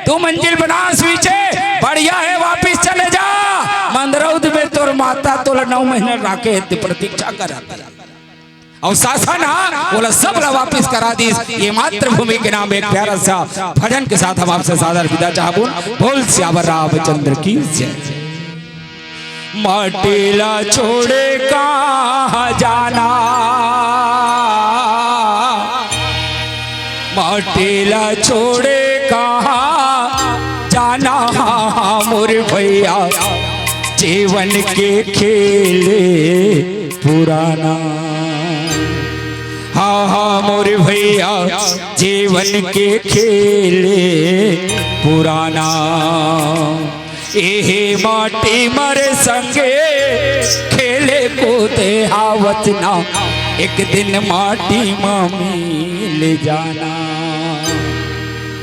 दो मंजिल बनास हुईचे, बढ़िया हे, वापिस चले जा। मंदरौद में तोर माता तोला नौ महीना राखे हे, प्रतीक्षा करत हे। अउ शासन हा ओला सब ला वापिस करा दिस। ये मातृभूमि के नाम एक प्यारा सा भजन के साथ हम आपसे सादर विदा चाहबो। बोल सियावर रामचंद्र की जय। माटी ला छोड़े कहाँ जाना, माटी ला छोड़े कहाँ जाना, हाँ, हाँ, मोर भैया, जीवन के खेले पुराना। हाँ, हाँ, मोर भैया, जीवन के खेले पुराना। एहे माटी मर संगे खेले कूदे हावत ना, एक दिन माटी मा मिल जाना।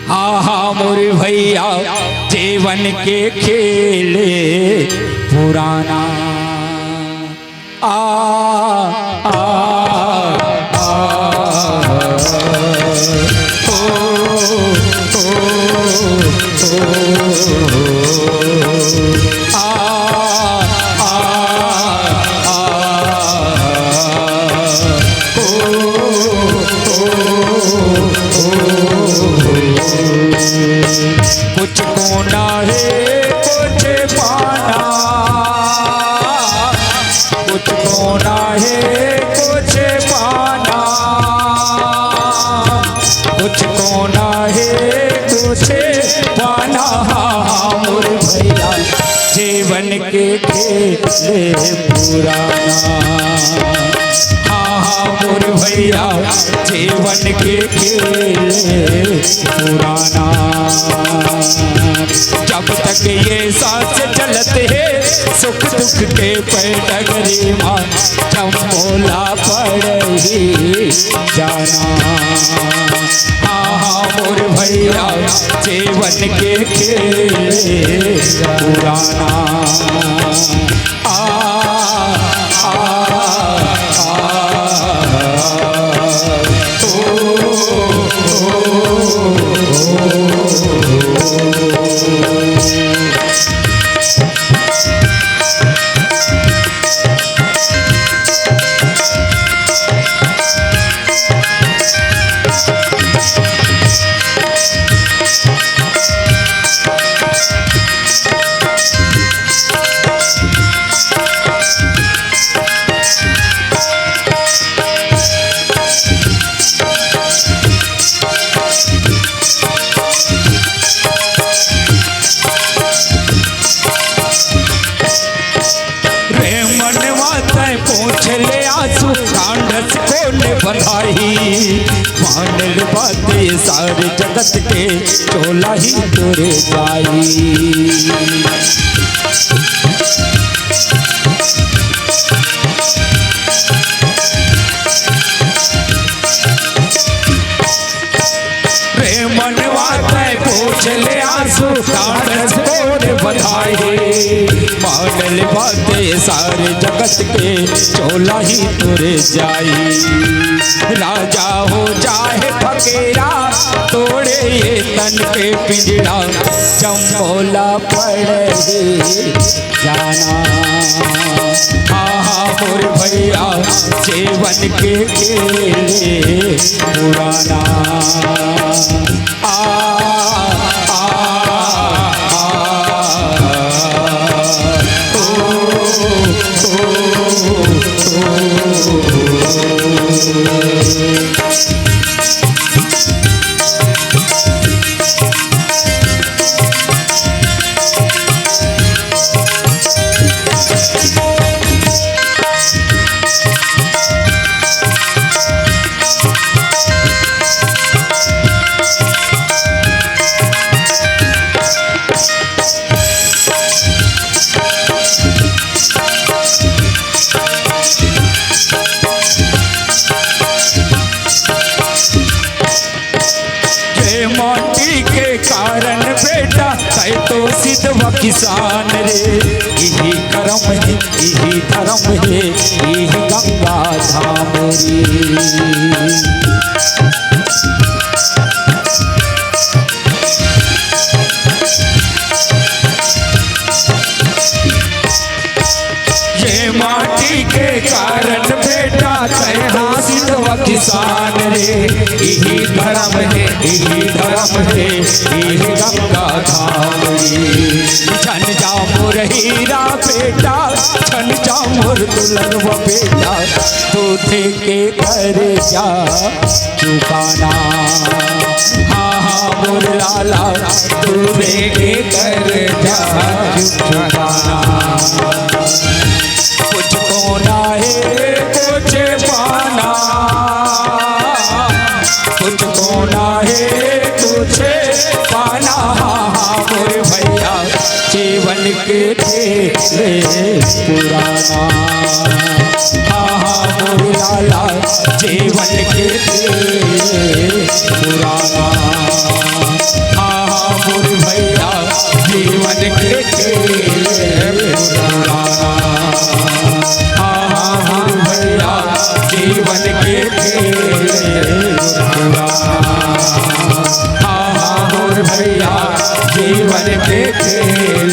हाँ, हाँ, मोर भैया, जीवन के खेले पुराना। आ, आ, आ, आ, ओ, ओ, ओ, ओ, आ, आ, आ, ओ, ओ, ओ, ओ। कुछ खोना हे, कुछ पाना, कुछ खोना हे, कुछ पाना, कुछ खोना हे, कुछ पाना, मोर भैया, जीवन के खेले पुराना। हाँ, हाँ, मोर भैया, जीवन के खेले पुराना। जब तक ये सांस चलत हे, सुख दुख के पैडगरी मा, जब मोला पड़ही जाना। हाँ, हाँ, मोर भैया, जीवन के खेले पुराना। आ, आ, आ, आ, ओ, ओ, ओ, ओ। पोछे ले आंसू, ढांढस कोन बंधाही। मान ले बात ये सारे जगत के, चोला ही तोरे जाई। रे मनवा तैं पोछ ले आंसू, ढांढस कोन बंधाही। मान ले बात ये सारे जगत के, चोला ही तोरे जाई। राजा हो चाहे फकीरा, तोड़े ये तन के पिंजरा, जम्मो ला पड़ही जाना। आहा मोर भैया, जीवन के खेल पुराना। आ, आ, आ, आ, ओ, ओ, ओ। ये माटी के कारण बेटा, तैं तो सिधवा किसान रे। इही करम हे, इही धरम हे, इही गंगा धाम रे। ये माटी के कारण बेटा, तैं हा सिधवा किसान रे। इही धरम हे, इही धरम हे, इही गंगा धाम रे। झन जा मोर हीरा बेटा, झन जा मोर दुलरवा बेटा, दूधे के कर्जा चुकाना। हाँ, हाँ, मोर लाला, दूधे के कर्जा चुकाना। कुछ कोना हे, कुछ पाना, कुछ कोना हे, कुछ पाना। हाँ, हाँ, मोर भैया, जीवन के खेल पुराना। हाँ, हाँ, मोर लाला, जीवन के खेल पुराना। हाँ, हाँ, मोर भैया, जीवन के खेल पुराना। हाँ, हाँ, मोर भैया, जीवन के खेल पुराना। हाँ, हाँ, मोर भैया, जीवन के खेल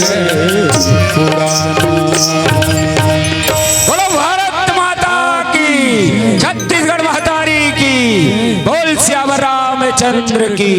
पुराना। बोलो भारत माता की, छत्तीसगढ़ महतारी की, बोल सियावर रामचंद्र की।